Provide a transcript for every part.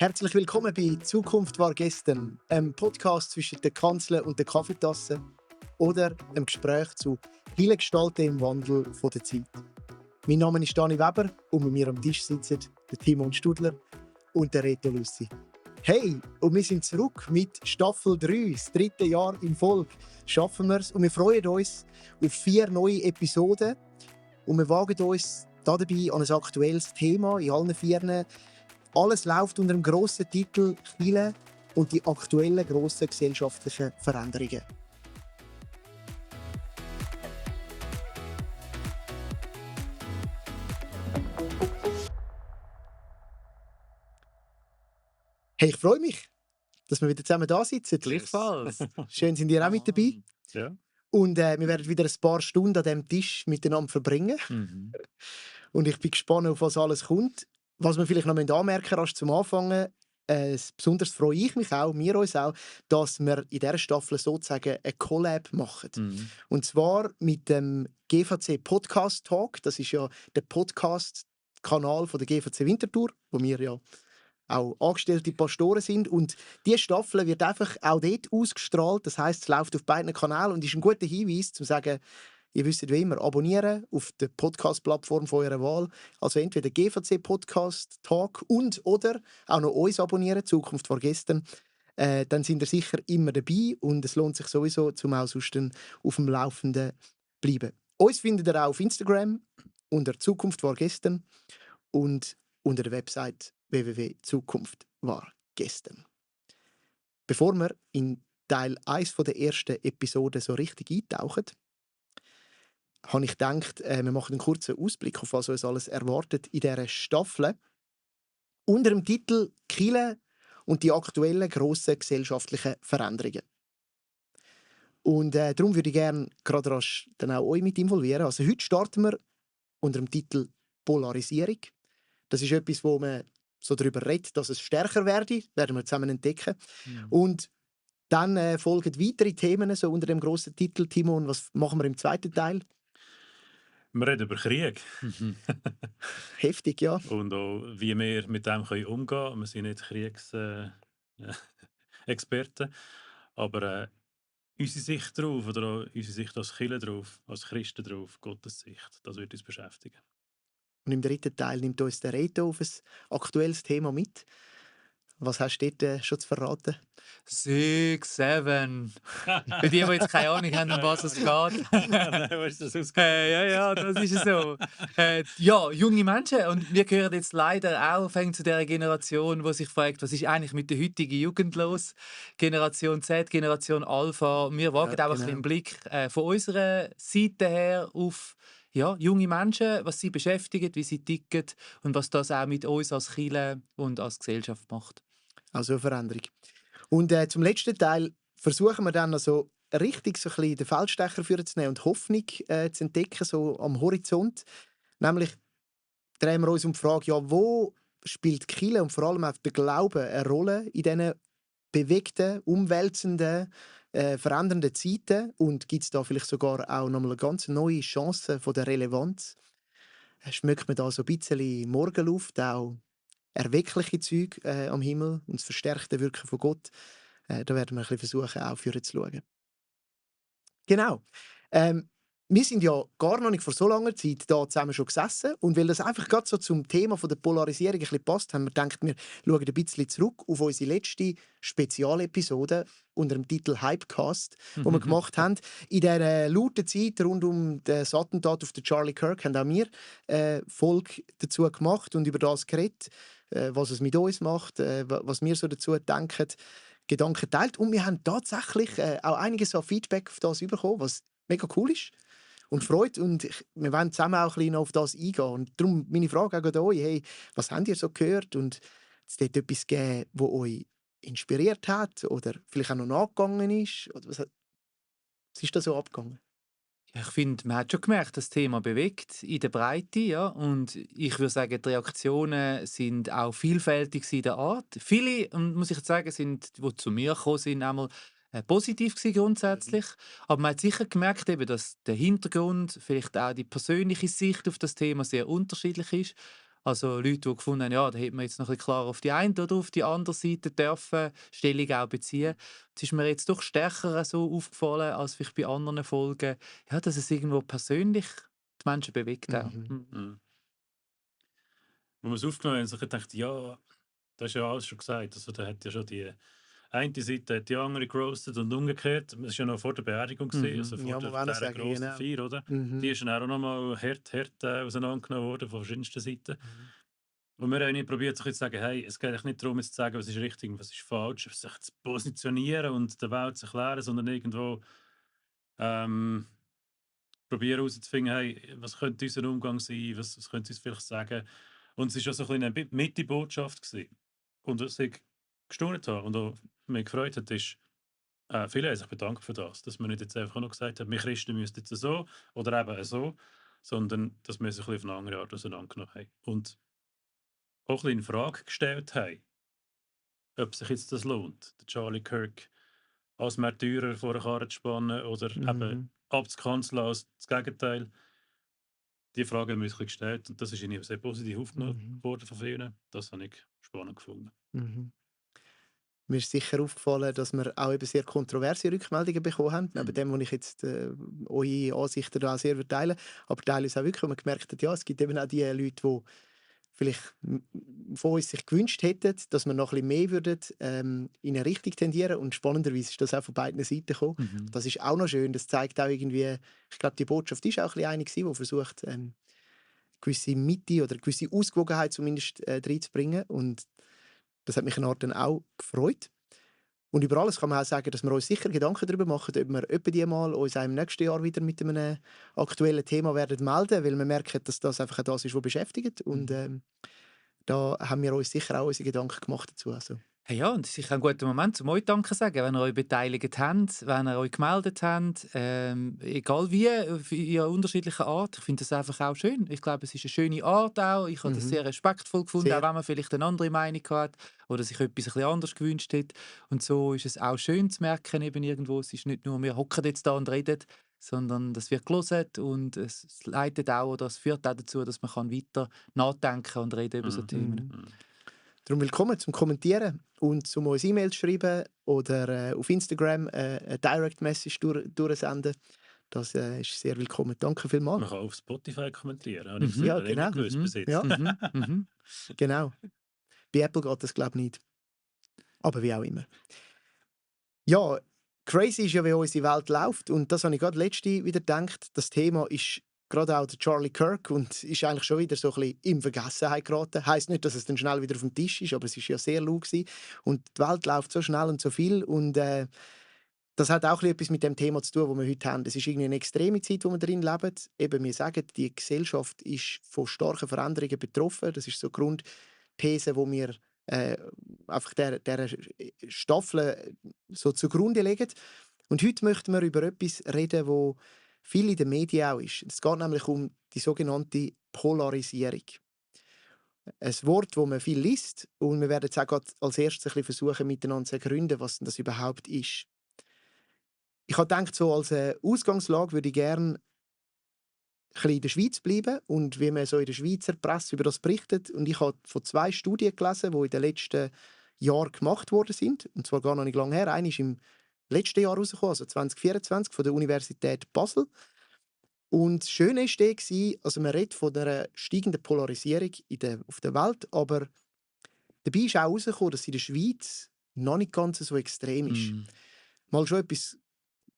Herzlich willkommen bei «Zukunft war gestern», einem Podcast zwischen der Kanzel und der Kaffeetasse oder einem Gespräch zu vielen Gestalten im Wandel der Zeit. Mein Name ist Dani Weber und mit mir am Tisch sitzen der Timon Studler und der Reto Lussi. Hey, und wir sind zurück mit Staffel 3, das dritte Jahr in Folge. Schaffen wir es und wir freuen uns auf 4 neue Episoden und wir wagen uns dabei an ein aktuelles Thema in allen 4. Alles läuft unter dem grossen Titel «Kirche und die aktuellen grossen gesellschaftlichen Veränderungen». Hey, ich freue mich, dass wir wieder zusammen da sitzen. Gleichfalls. Schön, sind ihr auch mit dabei. Ja. Und wir werden wieder ein paar Stunden an diesem Tisch miteinander verbringen. Mhm. Und ich bin gespannt, auf was alles kommt. Was wir vielleicht noch anmerken müssen, zum Anfangen, besonders freue ich mich auch, wir uns auch, dass wir in dieser Staffel sozusagen eine Collab machen. Mhm. Und zwar mit dem GVC Podcast Talk. Das ist ja der Podcast-Kanal der GVC Winterthur, wo wir ja auch angestellte Pastoren sind. Und diese Staffel wird einfach auch dort ausgestrahlt. Das heisst, es läuft auf beiden Kanälen und ist ein guter Hinweis, um zu sagen, ihr wisst wie immer, abonnieren auf der Podcast-Plattform von eurer Wahl. Also entweder GVC Podcast Talk und oder auch noch uns abonnieren, «Zukunft war gestern». Dann sind ihr sicher immer dabei und es lohnt sich sowieso, zum auch sonst auf dem Laufenden bleiben. Uns findet ihr auch auf Instagram unter «Zukunft war gestern» und unter der Website www.zukunftwargestern. Bevor wir in Teil 1 der ersten Episode so richtig eintauchen, habe ich gedacht, wir machen einen kurzen Ausblick auf was uns alles erwartet in dieser Staffel. Unter dem Titel «Kirche und die aktuellen grossen gesellschaftlichen Veränderungen». Und darum würde ich gerne gerade rasch dann auch euch mit involvieren. Also heute starten wir unter dem Titel «Polarisierung». Das ist etwas, wo man so darüber redet, dass es stärker werde, werden wir zusammen entdecken. Mhm. Und dann folgen weitere Themen so unter dem grossen Titel. Timon, was machen wir im zweiten Teil? Wir reden über Krieg. Heftig, ja. Und auch, wie wir mit dem umgehen können. Wir sind nicht Kriegsexperten. Aber unsere Sicht darauf, oder auch unsere Sicht als Kirche drauf, als Christen drauf, Gottes Sicht, das wird uns beschäftigen. Und im dritten Teil nimmt uns der Reto auf ein aktuelles Thema mit. Was hast du dort schon zu verraten? 6, 7. Für die jetzt keine Ahnung haben, um was es geht. Nein, was ist das Ja, das ist es so. Ja, junge Menschen. Und wir gehören jetzt leider auch zu der Generation, die sich fragt, was ist eigentlich mit der heutigen Jugend los? Generation Z, Generation Alpha. Wir wagen Ja, auch ein bisschen einen Blick von unserer Seite her auf junge Menschen, was sie beschäftigt, wie sie ticken und was das auch mit uns als Kirche und als Gesellschaft macht. Also eine Veränderung. Und zum letzten Teil versuchen wir dann also richtig so ein bisschen den Feldstecher für zu nehmen und Hoffnung zu entdecken, so am Horizont. Nämlich drehen wir uns um die Frage, ja, wo spielt die Kirche und vor allem auch der Glaube eine Rolle in diesen bewegten, umwälzenden, verändernden Zeiten? Und gibt es da vielleicht sogar auch nochmal eine ganz neue Chance von der Relevanz? Schmeckt man da so ein bisschen Morgenluft, auch erweckliche Züge am Himmel und das verstärkte Wirken von Gott? Da werden wir ein bisschen versuchen, auch für zu schauen. Genau. Wir sind ja gar noch nicht vor so langer Zeit da zusammen schon gesessen und weil das einfach gerade so zum Thema von der Polarisierung ein bisschen passt, haben wir gedacht, wir schauen ein bisschen zurück auf unsere letzte Spezialepisode unter dem Titel «Hypecast», die wir gemacht haben. In dieser lauten Zeit rund um das Attentat auf den Charlie Kirk haben auch wir Folge dazu gemacht und über das geredet, was es mit uns macht, was wir so dazu denken, Gedanken teilt. Und wir haben tatsächlich auch einiges an Feedback auf das bekommen, was mega cool ist und freut. Und wir wollen zusammen auch ein bisschen auf das eingehen. Und darum meine Frage auch an euch, hey, was habt ihr so gehört? Und es dort etwas gegeben, das euch inspiriert hat oder vielleicht auch noch nachgegangen ist? Oder was ist da so abgegangen? Ja, ich finde, man hat schon gemerkt, das Thema bewegt in der Breite, ja. Und ich würde sagen, die Reaktionen sind auch vielfältig in der Art. Viele, muss ich jetzt sagen, sind, die zu mir gekommen sind, einmal positiv gewesen grundsätzlich. Aber man hat sicher gemerkt, eben, dass der Hintergrund, vielleicht auch die persönliche Sicht auf das Thema sehr unterschiedlich ist. Also Leute, die gefunden haben, ja, da hätte man jetzt noch ein bisschen klar auf die eine oder auf die andere Seite dürfen Stellung auch beziehen. Es ist mir jetzt doch stärker so aufgefallen, als vielleicht bei anderen Folgen, ja, dass es irgendwo persönlich die Menschen bewegt auch. Mhm. Mhm. Mhm. Wo wir es aufgenommen haben, habe ich gedacht, ja, das ist ja alles schon gesagt. Also, da hat ja schon die eine Seite hat die andere gerostet und umgekehrt. Das war ja noch vor der Beerdigung, also Ja, vor muss der, man auch noch dieser sagen, grossen genau. Feier, oder? Die Mhm. ist dann auch noch mal hart auseinandergenommen worden von verschiedensten Seiten. Mhm. Und wir haben nicht probiert, sich jetzt zu sagen, hey, es geht eigentlich nicht darum, jetzt zu sagen, was ist richtig und was ist falsch, sich zu positionieren und der Welt zu erklären, sondern irgendwo ähm, probieren herauszufinden, hey, was könnte unser Umgang sein, was könnte uns vielleicht sagen. Und es war auch so ein bisschen eine Mitte-Botschaft gewesen. Und was ich gestaunt habe und auch mich gefreut hat, ist, viele haben sich bedankt für das, dass man nicht jetzt einfach nur gesagt hat, wir Christen müssen jetzt so oder eben so, sondern dass wir es ein bisschen auf eine andere Art auseinandergenommen haben. Und auch ein bisschen in Frage gestellt haben, ob sich jetzt das lohnt, den Charlie Kirk als Märtyrer vor eine Karre zu spannen oder eben Mhm. abzukanzeln als das Gegenteil. Die Frage haben wir uns ein bisschen gestellt und das ist ihnen sehr positiv aufgenommen Mhm. worden von vielen. Das habe ich spannend gefunden. Mhm. Mir ist sicher aufgefallen, dass wir auch eben sehr kontroverse Rückmeldungen bekommen haben, neben dem, wo ich jetzt eure Ansichten da auch sehr teile. Aber teilweise auch wirklich, wo man gemerkt hat, ja, es gibt eben auch die Leute, die vielleicht von uns sich gewünscht hätten, dass wir noch ein bisschen mehr würden, in eine Richtung tendieren. Und spannenderweise ist das auch von beiden Seiten gekommen. Mhm. Das ist auch noch schön. Das zeigt auch irgendwie, ich glaube, die Botschaft ist auch ein bisschen eine gewesen, die versucht, gewisse Mitte oder gewisse Ausgewogenheit zumindest reinzubringen. Und das hat mich in Art dann auch gefreut. Und über alles kann man auch sagen, dass wir uns sicher Gedanken darüber machen, ob wir etwa die mal uns auch im nächsten Jahr wieder mit einem aktuellen Thema werden melden, weil wir merken, dass das einfach das ist, was beschäftigt. Und da haben wir uns sicher auch unsere Gedanken gemacht dazu. Also. Hey, ja, und es ist sicher ein guter Moment, um euch Danke zu sagen, wenn ihr euch beteiligt habt, wenn ihr euch gemeldet habt, egal wie, in unterschiedlicher Art. Ich finde das einfach auch schön. Ich glaube, es ist eine schöne Art auch. Ich habe das Mhm. sehr respektvoll gefunden, auch Sehr. wenn man vielleicht eine andere Meinung hat oder sich etwas ein bisschen anders gewünscht hat. Und so ist es auch schön zu merken, eben irgendwo, es ist nicht nur, wir hocken jetzt da und reden, sondern das wird gelesen und es leitet auch oder es führt auch dazu, dass man weiter nachdenken und reden über so Mhm. Themen. Mhm. Mhm. Darum willkommen zum Kommentieren und zum uns E-Mails schreiben oder auf Instagram eine Direct Message durchsenden. Das ist sehr willkommen. Danke vielmals. Man kann auf Spotify kommentieren, habe ich Mhm. Ja, nicht genau. gewusst bis jetzt. Ja, Mhm. Mhm. genau. Bei Apple geht das, glaube ich, nicht. Aber wie auch immer. Ja, crazy ist ja, wie unsere Welt läuft. Und das habe ich gerade letzte wieder gedacht. Das Thema ist gerade auch der Charlie Kirk und ist eigentlich schon wieder so ein bisschen in Vergessenheit geraten. Heißt nicht, dass es dann schnell wieder auf dem Tisch ist, aber es ist ja sehr laut gewesen. Und die Welt läuft so schnell und so viel. Und das hat auch etwas mit dem Thema zu tun, das wir heute haben. Es ist irgendwie eine extreme Zeit, in der wir drin leben. Eben, wir sagen, die Gesellschaft ist von starken Veränderungen betroffen. Das ist so die Grundthese, die wir äh, einfach der Staffel so zugrunde legen. Und heute möchten wir über etwas reden, wo viel in den Medien auch ist. Es geht nämlich um die sogenannte Polarisierung. Ein Wort, das man viel liest, und wir werden jetzt auch gerade als erstes ein bisschen versuchen, miteinander zu ergründen, was denn das überhaupt ist. Ich habe gedacht, so als Ausgangslage würde ich gerne ein bisschen in der Schweiz bleiben und wie man so in der Schweizer Presse über das berichtet. Und ich habe von 2 Studien gelesen, die in den letzten Jahren gemacht worden sind. Und zwar gar noch nicht lange her. Eine ist im letzten Jahr rausgekommen, also 2024, von der Universität Basel. Und das Schöne war, also man redet von einer steigenden Polarisierung auf der Welt, aber dabei ist auch herausgekommen, dass sie in der Schweiz noch nicht ganz so extrem ist. Mhm. Mal schon etwas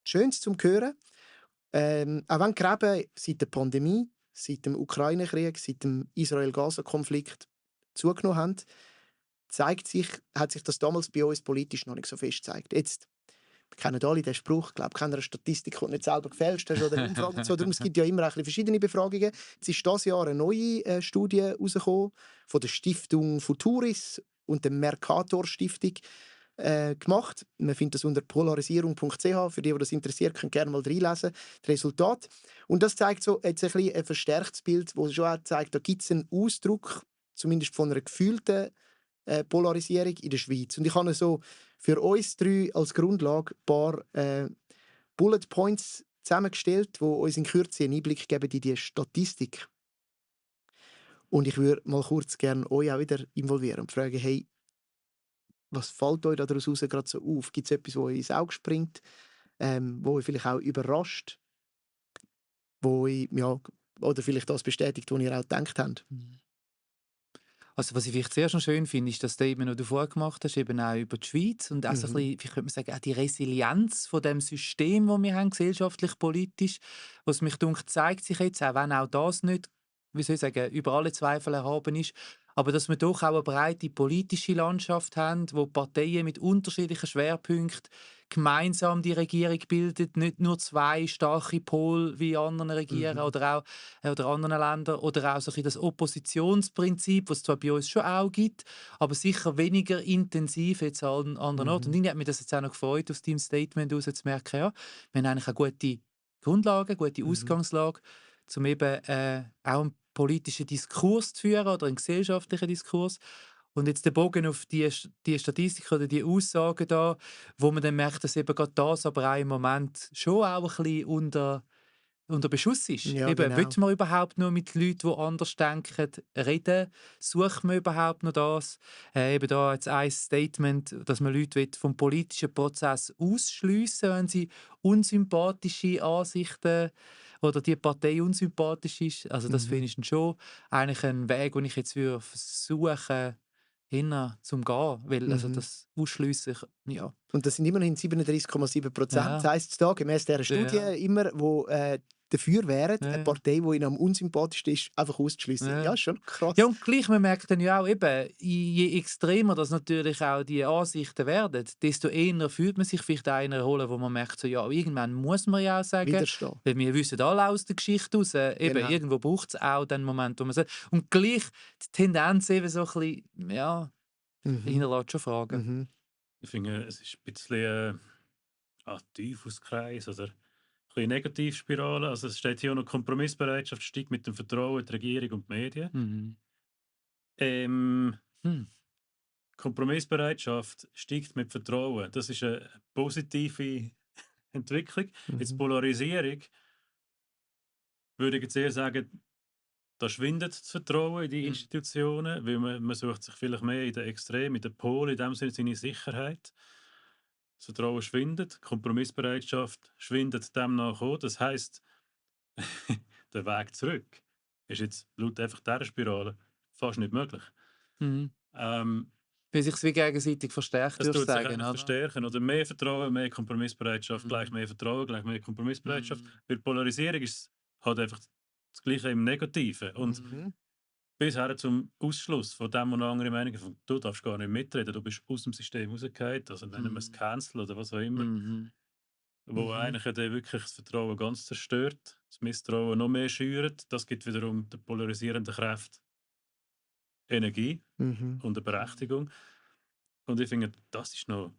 Schönes zum Hören. Auch wenn die Gräben seit der Pandemie, seit dem Ukraine-Krieg, seit dem Israel-Gaza-Konflikt zugenommen haben, hat sich das damals bei uns politisch noch nicht so fest gezeigt. Jetzt kennen alle den Spruch, ich glaube, keine Statistik, die du nicht selber gefälscht hast oder Umfragen und so. Darum, es gibt ja immer ein bisschen verschiedene Befragungen. Jetzt ist dieses Jahr eine neue Studie herausgekommen von der Stiftung Futuris und der Mercator-Stiftung gemacht. Man findet das unter polarisierung.ch. Für die das interessiert, können gerne mal reinlesen. Das Resultat. Und das zeigt so jetzt ein bisschen ein verstärktes Bild, wo schon auch zeigt, da gibt es einen Ausdruck, zumindest von einer gefühlten Polarisierung in der Schweiz. Und ich habe so für uns 3 als Grundlage ein paar Bullet Points zusammengestellt, die uns in Kürze einen Einblick geben in die Statistik. Und ich würde mal kurz gerne euch auch wieder involvieren und fragen, hey, was fällt euch daraus gerade so auf? Gibt es etwas, wo euch ins Auge springt, wo euch vielleicht auch überrascht, wo euch, ja, oder vielleicht das bestätigt, was ihr auch gedacht habt? Mhm. Also, was ich vielleicht sehr schon schön finde, ist das Statement, das du vorher gemacht hast, eben auch über die Schweiz und auch so ein Mhm. bisschen, wie könnte man sagen, auch die Resilienz von dem System, das wir haben, gesellschaftlich, politisch, was mich dunkt, zeigt sich jetzt, auch wenn auch das nicht, wie soll ich sagen, über alle Zweifel erhaben ist, aber dass wir doch auch eine breite politische Landschaft haben, wo Parteien mit unterschiedlichen Schwerpunkten gemeinsam die Regierung bildet, nicht nur zwei starke Pole wie in anderen Regierungen Mhm. oder anderen Ländern, oder auch so ein bisschen das Oppositionsprinzip, was es zwar bei uns schon auch gibt, aber sicher weniger intensiv jetzt an anderen Orten. Und Mhm. irgendwie hat mich das jetzt auch noch gefreut, aus deinem Statement heraus zu merken, ja, wir haben eigentlich eine gute Grundlage, eine gute Mhm. Ausgangslage, um eben auch einen politischen Diskurs zu führen oder einen gesellschaftlichen Diskurs. Und jetzt der Bogen auf die Statistik oder die Aussagen da, wo man dann merkt, dass eben gerade das aber auch im Moment schon auch ein bisschen unter Beschuss ist. Ja, Eben, will genau. man überhaupt noch mit Leuten, die anders denken, reden? Sucht man überhaupt noch das? Eben da jetzt ein Statement, dass man Leute will vom politischen Prozess ausschliessen, wenn sie unsympathische Ansichten oder die Partei unsympathisch ist. Also das Mhm. finde ich dann schon eigentlich ein Weg, den ich jetzt würde versuchen hinter zum gehen, weil also Mhm. das ausschliessen, ja, Und das sind immerhin 37,7%. Das ja, heisst es da, gemäss dieser Studie ja, immer, wo dafür wären, eine ja, Partei, die ihnen am unsympathischsten ist, einfach auszuschliessen. Ja, ja. ist schon Ja, krass. und gleich, man merkt dann ja auch eben, je extremer das natürlich auch die Ansichten werden, desto eher fühlt man sich vielleicht in einer Rolle, wo man merkt, so, ja, irgendwann muss man ja auch sagen, Widerstehen. weil wir wissen alle aus der Geschichte raus, eben, Genau. irgendwo braucht es auch den Moment, wo man sagt, und gleich die Tendenz eben so ein bisschen, ja, Mhm. hinterlässt schon Fragen. Mhm. Ich finde, es ist ein bisschen ein Teufelskreis oder ein bisschen Negativspirale. Also es steht hier auch noch, Kompromissbereitschaft steigt mit dem Vertrauen in die Regierung und die Medien. Mhm. Ähm, Hm. Kompromissbereitschaft steigt mit Vertrauen. Das ist eine positive Entwicklung. Jetzt Mhm. Polarisierung würde ich jetzt eher sagen, da schwindet das Vertrauen in die Mhm. Institutionen, weil man sucht sich vielleicht mehr in den Extremen, in den Polen, in dem Sinne seine Sicherheit. Das Vertrauen schwindet, Kompromissbereitschaft schwindet demnach auch. Das heisst, der Weg zurück ist jetzt laut einfach dieser Spirale fast nicht möglich. Mhm. Ähm, Weil sich wie gegenseitig verstärkt, Es würdest tut du sich sagen, eigentlich oder? verstärken. Oder mehr Vertrauen, mehr Kompromissbereitschaft, gleich Mhm. mehr Vertrauen, gleich mehr Kompromissbereitschaft. Mhm. Weil Polarisierung ist halt einfach das Gleiche im Negativen. Und Mhm. Mhm. bis her zum Ausschluss von dem, und andere Meinungen von, du darfst gar nicht mitreden, du bist aus dem System rausgefallen, also nennen wir es Mhm. Cancel oder was auch immer, Mhm. wo Mhm. eigentlich ja dann wirklich das Vertrauen ganz zerstört, das Misstrauen noch mehr schürt. Das gibt wiederum der polarisierenden Kraft Energie Mhm. und eine Berechtigung. Und ich finde, das ist noch,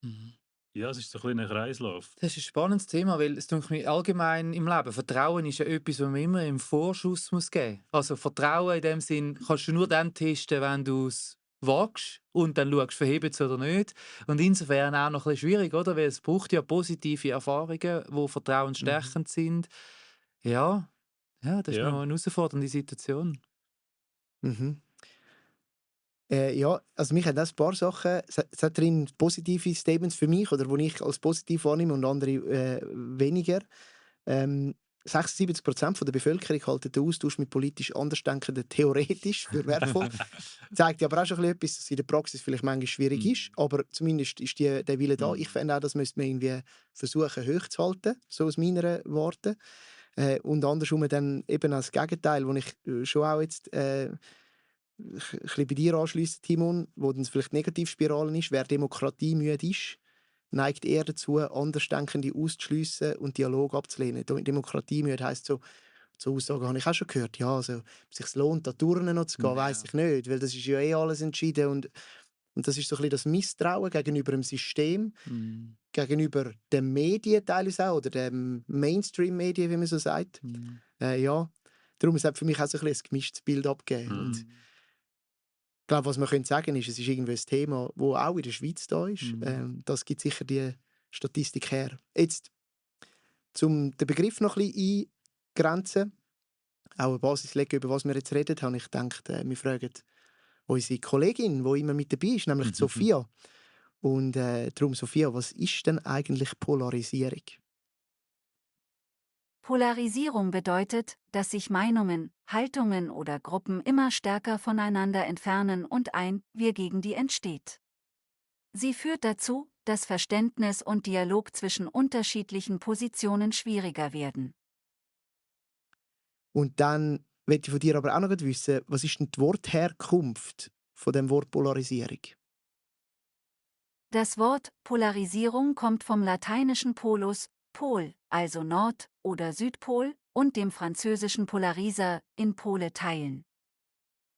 Mhm. ja, es ist so ein kleiner Kreislauf. Das ist ein spannendes Thema, weil es tut mir allgemein im Leben, Vertrauen ist ja etwas, was man immer im Vorschuss muss geben muss. Also Vertrauen in dem Sinn kannst du nur dann testen, wenn du es wagst und dann schaust, verhebt es oder nicht. Und insofern auch noch ein bisschen schwierig, oder? Weil es braucht ja positive Erfahrungen, die Mhm. vertrauensstärkend sind. Ja, ja, das ist Ja, noch eine herausfordernde Situation. Mhm. Ja, also mich haben auch ein paar Sachen, es hat drin positive Statements für mich, oder die ich als positiv wahrnehme und andere weniger. 76% von der Bevölkerung halten den Austausch mit politisch Andersdenkenden theoretisch für wertvoll. Zeigt ja aber auch schon ein bisschen etwas, dass es in der Praxis vielleicht manchmal schwierig ist, Mhm. aber zumindest ist der Wille da. Ich Mhm. finde auch, das müsste man irgendwie versuchen hochzuhalten, so aus meiner Worte. Und andersrum dann eben als Gegenteil, wo ich schon auch jetzt ein bisschen bei dir anschliessen, Timon, wo dann vielleicht Negativspiralen ist. Wer Demokratie müde ist, neigt eher dazu, Andersdenkende auszuschliessen und Dialog abzulehnen. Demokratie müde heisst so Aussagen habe ich auch schon gehört. Ja, also, ob es sich lohnt, da Touren noch zu gehen, weiss Ja. ich nicht, weil das ist ja eh alles entschieden. Und das ist so ein bisschen das Misstrauen gegenüber dem System, Mhm. gegenüber den Medien teilweise auch, oder den Mainstream-Medien, wie man so sagt. Mhm. Ja, darum es hat für mich auch so ein bisschen ein gemischtes Bild abgegeben. Und Mhm. Mhm. ich glaube, was man könnte sagen ist, es ist irgendwie ein Thema, das auch in der Schweiz da ist. Mhm. Das gibt sicher die Statistik her. Jetzt, um den Begriff noch ein bisschen einzugrenzen, auch eine Basis legen, über was wir jetzt reden, habe ich gedacht, wir fragen unsere Kollegin, die immer mit dabei ist, nämlich die Sophia. Und darum, Sophia, was ist denn eigentlich Polarisierung? Polarisierung bedeutet, dass sich Meinungen, Haltungen oder Gruppen immer stärker voneinander entfernen und ein Wir gegen die entsteht. Sie führt dazu, dass Verständnis und Dialog zwischen unterschiedlichen Positionen schwieriger werden. Und dann möchte ich von dir aber auch noch wissen, was ist denn die Wortherkunft von dem Wort Polarisierung? Das Wort Polarisierung kommt vom lateinischen Polus, Pol, also Nord- oder Südpol, und dem französischen Polariser, in Pole teilen.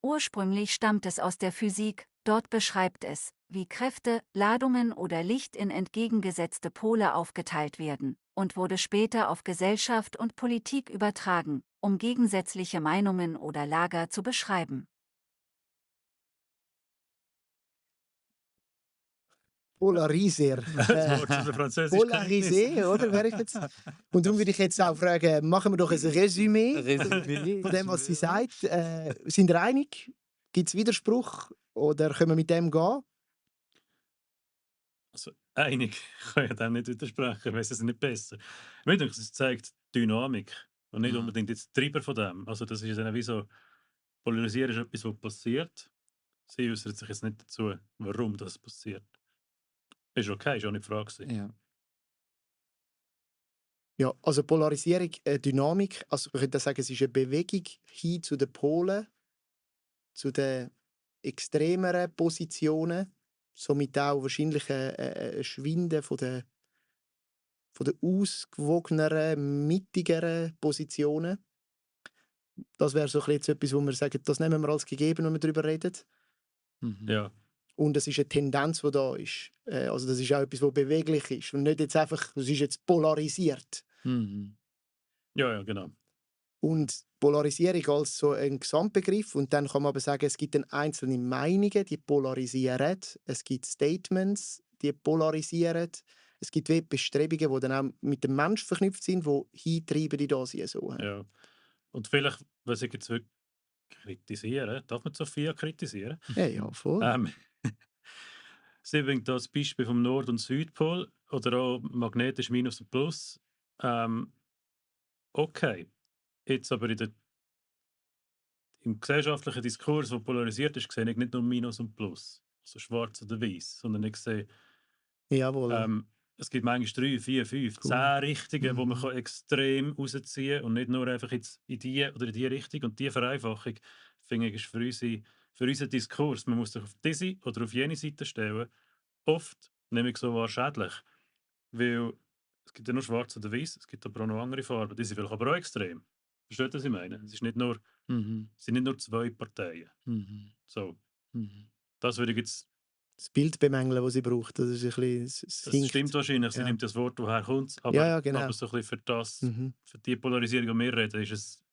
Ursprünglich stammt es aus der Physik, dort beschreibt es, wie Kräfte, Ladungen oder Licht in entgegengesetzte Pole aufgeteilt werden, und wurde später auf Gesellschaft und Politik übertragen, um gegensätzliche Meinungen oder Lager zu beschreiben. Polariser. Das Wort aus der französischen Kenntnis. Polarisé, oder? Wäre ich jetzt. Und darum würde ich jetzt auch fragen, machen wir doch ein Resümee von dem, was sie sagt. Sind ihr einig? Gibt es Widerspruch? Oder können wir mit dem gehen? Also, einig kann ich dem nicht widersprechen, ich weiß es nicht besser. Mir denke, es zeigt Dynamik und nicht unbedingt jetzt die Treiber von dem. Also, das ist dann wie so, Polarisieren ist etwas, was passiert. Sie äußert sich jetzt nicht dazu, warum das passiert. Ist okay, ist auch nicht die Frage gewesen. Ja. Ja, also Polarisierung, Dynamik. Also wir könnten sagen, es ist eine Bewegung hin zu den Polen, zu den extremeren Positionen, somit auch wahrscheinlich ein Schwinden von den ausgewogeneren, mittigeren Positionen. Das wäre so ein bisschen jetzt etwas, wo wir sagen, das nehmen wir als gegeben, wenn wir darüber reden. Ja, Und es ist eine Tendenz, die da ist. Also das ist auch etwas, was beweglich ist und nicht jetzt einfach, es ist jetzt polarisiert. ja, genau. Und Polarisierung als so ein Gesamtbegriff. Und dann kann man aber sagen, es gibt dann einzelne Meinungen, die polarisieren. Es gibt Statements, die polarisieren. Es gibt wie Bestrebungen, die dann auch mit dem Mensch verknüpft sind, die hintreiben in das hier so. Ja. Und vielleicht, was ich jetzt wirklich kritisieren, darf man Sophia kritisieren? Ja, ja, voll. Sie bringt das Beispiel vom Nord- und Südpol oder auch magnetisch Minus und Plus. Okay, jetzt aber im gesellschaftlichen Diskurs, der polarisiert ist, sehe ich nicht nur Minus und Plus, also schwarz oder weiß, sondern ich sehe, Jawohl. es gibt manchmal 3, 4, 5, 10 Cool. Richtungen, wo man extrem rausziehen kann und nicht nur einfach jetzt in die oder in die Richtung. Und diese Vereinfachung, finde ich, ist für unseren Diskurs, man muss sich auf diese oder auf jene Seite stellen, oft nämlich so wahr schädlich. Weil es gibt ja nur schwarz oder weiß, es gibt aber auch noch andere Farben, die sind vielleicht aber auch extrem. Versteht ihr, was ich meine? Es ist nicht nur, es sind nicht nur zwei Parteien. So, das würde ich jetzt. Das Bild bemängeln, das sie braucht, das ist ein bisschen, es Das hinkt. stimmt wahrscheinlich, sie Ja. nimmt das Wort, woher kommt, aber, Ja, ja, genau. aber so ein bisschen Mhm. für die Polarisierung, die wir reden, ist es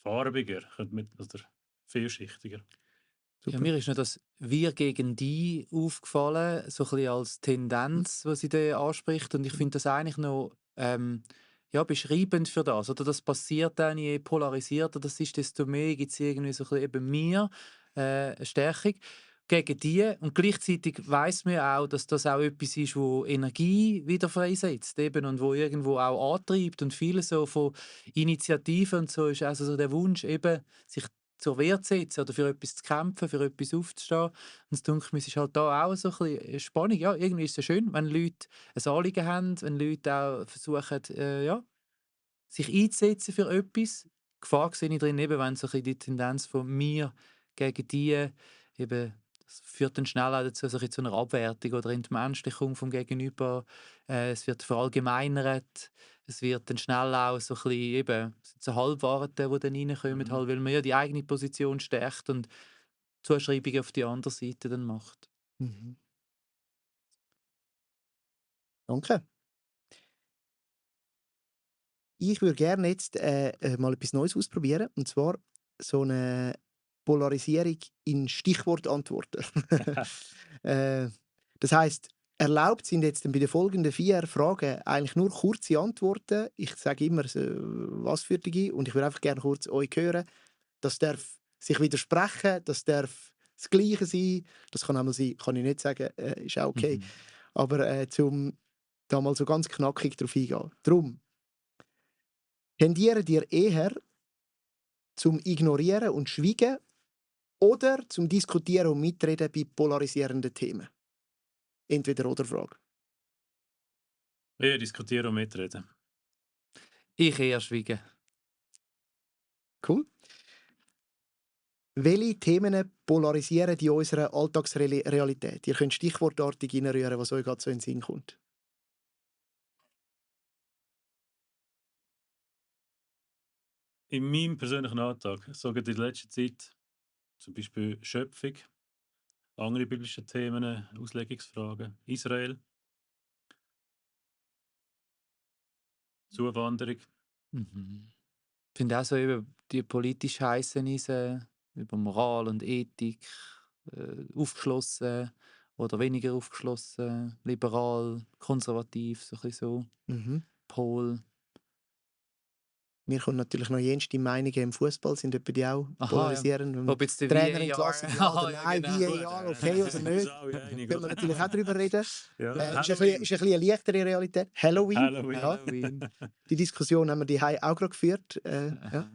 farbiger, oder vielschichtiger. Ja, mir ist noch das «Wir gegen die» aufgefallen, so ein bisschen als Tendenz, was sie da anspricht. Und ich finde das eigentlich noch ja, beschreibend für das. Oder das passiert dann, je polarisierter das ist, desto mehr gibt es irgendwie so ein bisschen eben mir eine Stärkung gegen die. Und gleichzeitig weiss man ja auch, dass das auch etwas ist, wo Energie wieder freisetzt eben, und wo irgendwo auch antreibt. Und viele so von Initiativen und so ist also so der Wunsch eben, sich zur Wehr zu setzen oder für etwas zu kämpfen, für etwas aufzustehen. Und es denke mir, es ist halt da auch so ein bisschen Spannung. Ja, irgendwie ist es schön, wenn Leute ein Anliegen haben, wenn Leute auch versuchen, ja, sich einzusetzen für etwas. Gefahr sehe ich drin, eben, wenn so ein bisschen die Tendenz von mir gegen die eben, das führt dann schnell auch dazu, so ein bisschen zu einer Abwertung oder Entmenschlichung vom Gegenüber. Es wird verallgemeinert. Es wird dann schnell auch so ein bisschen eben, es sind so Halbwahrheiten, die dann reinkommen, halt, weil man ja die eigene Position stärkt und Zuschreibungen auf die andere Seite dann macht. Mhm. Danke. Ich würde gerne jetzt mal etwas Neues ausprobieren. Und zwar so eine Polarisierung in Stichwortantworten. Das heisst, Erlaubt sind jetzt bei den folgenden 4 Fragen eigentlich nur kurze Antworten. Ich sage immer, was für die, und ich würde einfach gerne kurz euch hören. Das darf sich widersprechen, das darf das Gleiche sein. Das kann einmal sein, kann ich nicht sagen, ist auch okay. Mhm. Aber zum da mal so ganz knackig drauf eingehen. Darum, tendieren ihr eher zum Ignorieren und Schweigen oder zum Diskutieren und Mitreden bei polarisierenden Themen? Entweder oder Frage. Eher diskutieren und mitreden. Ich eher schweigen. Cool. Welche Themen polarisieren in unserer Alltagsrealität? Ihr könnt stichwortartig reinrühren, was euch gerade so in den Sinn kommt. In meinem persönlichen Alltag, sogar in letzter Zeit, zum Beispiel Schöpfung, andere biblische Themen, Auslegungsfragen, Israel, Zuwanderung. Mhm. Ich finde auch so über die politisch heißen Eisen, über Moral und Ethik, aufgeschlossen oder weniger aufgeschlossen, liberal, konservativ, so ein bisschen so, Mhm. Pol. Mir kommen natürlich noch jenste Meinungen im Fußball, sind etwa die auch Aha, ja. polarisierend. Ob jetzt der Trainer VAR entlassen, ja oder Ja, nein, genau. VAR, okay oder Sind nicht? uns alle einig, Können wir oder? natürlich auch darüber reden. Ja. Ist ein Halloween. bisschen eine leichtere Realität. Halloween. Halloween. Ja. Halloween. Die Diskussion haben wir die auch gerade geführt. Ja.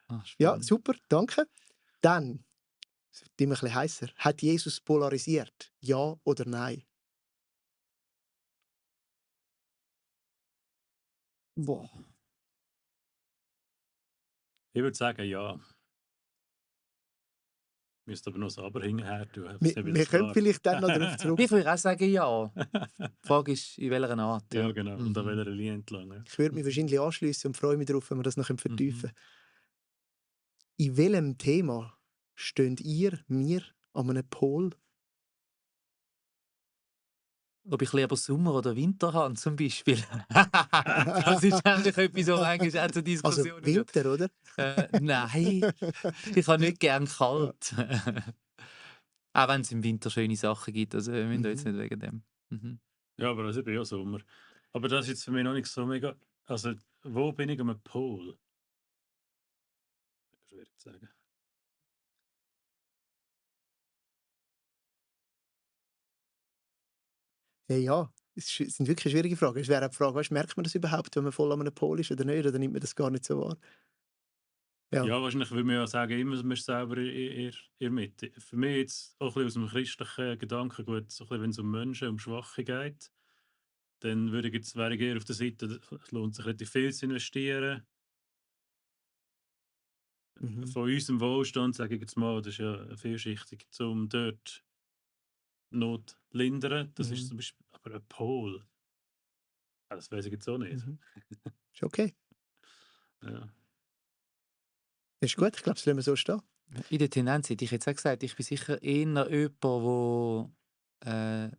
Ah, Ja, spannend. super, danke. Dann, es wird immer ein bisschen heißer. Hat Jesus polarisiert? Ja oder nein? Boah. Ich würde sagen, ja. Müsste aber noch das Aber hinterher tun. Wir, wir können vielleicht dann noch darauf zurück. Ich würde auch sagen, ja. Die Frage ist, in welcher Art. Ja, genau. Und an Mhm. welcher Linie entlang. Ja. Ich würde mich wahrscheinlich anschließen und freue mich darauf, wenn wir das noch vertiefen können. Mhm. In welchem Thema steht ihr, mir, an einem Pol? Ob ich lieber Sommer oder Winter habe, zum Beispiel. Das ist eigentlich etwas, was eigentlich auch zur Also Diskussion führt. Winter, oder? Nein, ich habe nicht gern Ja. kalt. Auch wenn es im Winter schöne Sachen gibt. Also wir müssen da jetzt Mhm. nicht wegen dem. Mhm. Ja, aber das ist ja Sommer. Aber das ist jetzt für mich noch nicht so mega. Also, wo bin ich am Pol? Schwierig zu sagen. Ja, es sind wirklich schwierige Fragen. Es wäre auch die Frage, weißt, merkt man das überhaupt, wenn man voll an einem Pol ist oder nicht? Oder nimmt man das gar nicht so wahr? Ja. Ja, wahrscheinlich würde man ja sagen, immer man ist selber in der Mitte. Für mich jetzt auch ein bisschen aus dem christlichen Gedankengut, so ein bisschen, wenn es um Menschen, um Schwache geht, dann wäre ich eher auf der Seite, es lohnt sich relativ viel zu investieren. Mhm. Von unserem Wohlstand, sage ich jetzt mal, das ist ja vielschichtig, um dort Not lindern. Das ist Mhm. zum Beispiel, aber ein Pol, das weiß ich jetzt auch nicht. Mhm. Ist okay. Ja. Ist gut, ich glaube, das lassen wir so stehen. In der Tendenz hätte ich jetzt auch gesagt, ich bin sicher eher jemand, der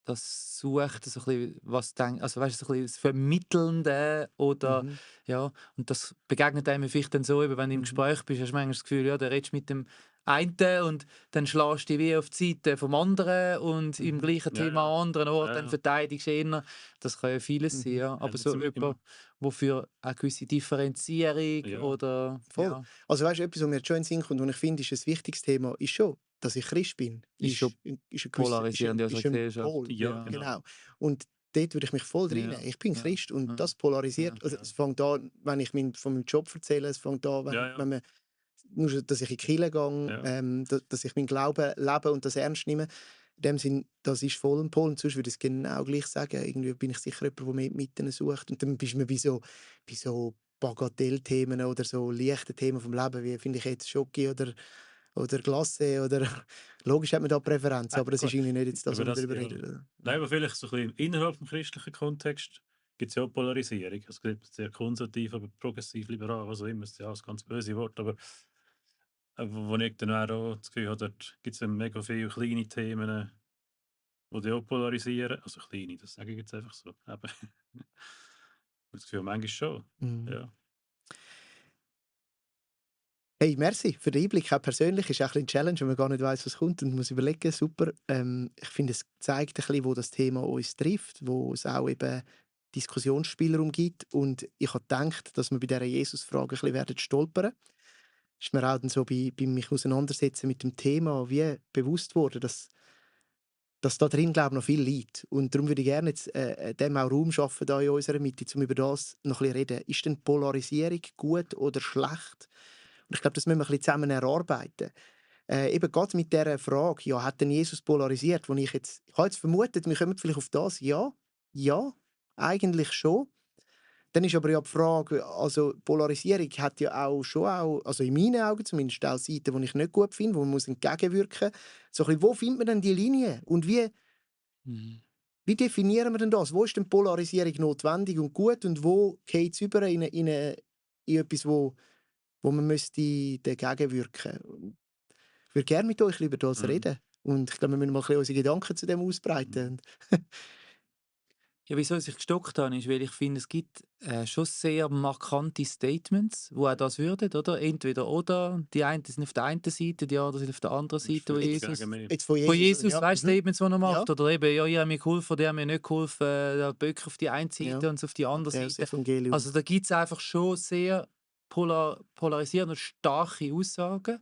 das sucht, so ein bisschen, was denkt, also weißt du, so ein bisschen das Vermittelnde oder Mhm. ja, und das begegnet einem vielleicht dann so, eben, wenn du im Mhm. Gespräch bist, hast du manchmal das Gefühl, ja, du redest mit dem einen und dann schlägst du dich wie auf die Seite vom anderen und im Mhm. gleichen Ja, Thema ja. an anderen Ort, Ja, dann ja. verteidigst du eher. Das kann ja vieles sein, Mhm. ja. Aber Haben so jetzt jemand, der für eine gewisse Differenzierung ja. oder Voll. ja, Also weißt du, etwas, was mir jetzt schon in den Sinn kommt und ich finde, ist ein wichtiges Thema, ist schon, dass ich Christ bin. ist schon Ist ein gewisser, polarisierend in ist unserer ein Gesellschaft. Pol. Ja, Ja, genau. Genau. Und dort würde ich mich voll ja, reinnehmen. Ich bin ja, Christ und ja, das polarisiert. ja. Also, Ja. es fängt an, wenn ich von meinem Job erzähle, es fängt an, Ja, ja. wenn man nur, schon, dass ich in die Kirche gehe, Ja. dass ich meinen Glauben lebe und das ernst nehme. In dem Sinn, das ist voll ein Pol. Und sonst würde ich es genau gleich sagen. Irgendwie bin ich sicher jemand, der mehr die Mitte sucht. Und dann bist du mir bei so Bagatellthemen oder so leichten Themen vom Leben, wie finde ich jetzt Schoki oder Glace oder logisch hat man da Präferenzen, aber das ist Gut. irgendwie nicht jetzt das, Aber was wir das, darüber ja. reden. Oder? Nein, aber vielleicht so ein bisschen innerhalb des christlichen Kontext gibt es ja auch Polarisierung. Es gibt sehr konservativ, aber progressiv, liberal, was auch immer. Das ist ja auch ein ganz böse Wort, aber wo ich dann auch das Gefühl habe, dort gibt es mega viele kleine Themen, die auch polarisieren. Also kleine, das sage ich jetzt einfach so. Aber das Gefühl manchmal schon. Mhm. Ja. Hey, merci für den Einblick. Auch persönlich ist auch ein bisschen eine Challenge, wenn man gar nicht weiß, was kommt und muss überlegen. Super. Ich finde, es zeigt ein bisschen, wo das Thema uns trifft, wo es auch eben Diskussionsspielraum gibt. Und ich habe gedacht, dass wir bei dieser Jesus-Frage ein bisschen werden stolpern. Ist mir auch dann so bei mich auseinandersetzen mit dem Thema wie bewusst worden, dass da drin, glaube ich, noch viel liegt. Und darum würde ich gerne jetzt, dem auch Raum schaffen da in unserer Mitte, um über das noch ein bisschen reden. Ist denn Polarisierung gut oder schlecht? Und ich glaube, das müssen wir ein bisschen zusammen erarbeiten. Eben gerade mit dieser Frage, ja, hat denn Jesus polarisiert? Ich habe jetzt vermutet, wir kommen vielleicht auf das. Ja, ja, eigentlich schon. Dann ist aber ja die Frage, also Polarisierung hat ja auch schon auch, also in meinen Augen zumindest auch Seiten, die ich nicht gut finde, wo man muss entgegenwirken muss. So ein bisschen, wo findet man denn die Linie? Und Mhm. wie definieren wir denn das? Wo ist denn Polarisierung notwendig und gut und wo geht es über in etwas, wo man müsste dagegen wirken müsste? Ich würde gerne mit euch über das Mhm. reden. Und ich glaube, wir müssen mal ein bisschen unsere Gedanken zu dem ausbreiten. Ja, wieso ich gestockt habe, ist, weil ich finde, es gibt schon sehr markante Statements, wo auch das würden, oder? Entweder oder. Die einen sind auf der einen Seite, die anderen sind auf der anderen Das ist Seite, wo völlig Jetzt, Jesus. gegen mich. jetzt von Von Jesus, Jesus, ja. weißt du, Mhm. Statements, die er Ja, macht? Oder eben, ja, ihr habt mir geholfen, der hat mir nicht geholfen, der Böck auf die eine ja. Seite und so auf die andere Das Seite. Evangelium. Also da gibt es einfach schon sehr polarisierende und starke Aussagen.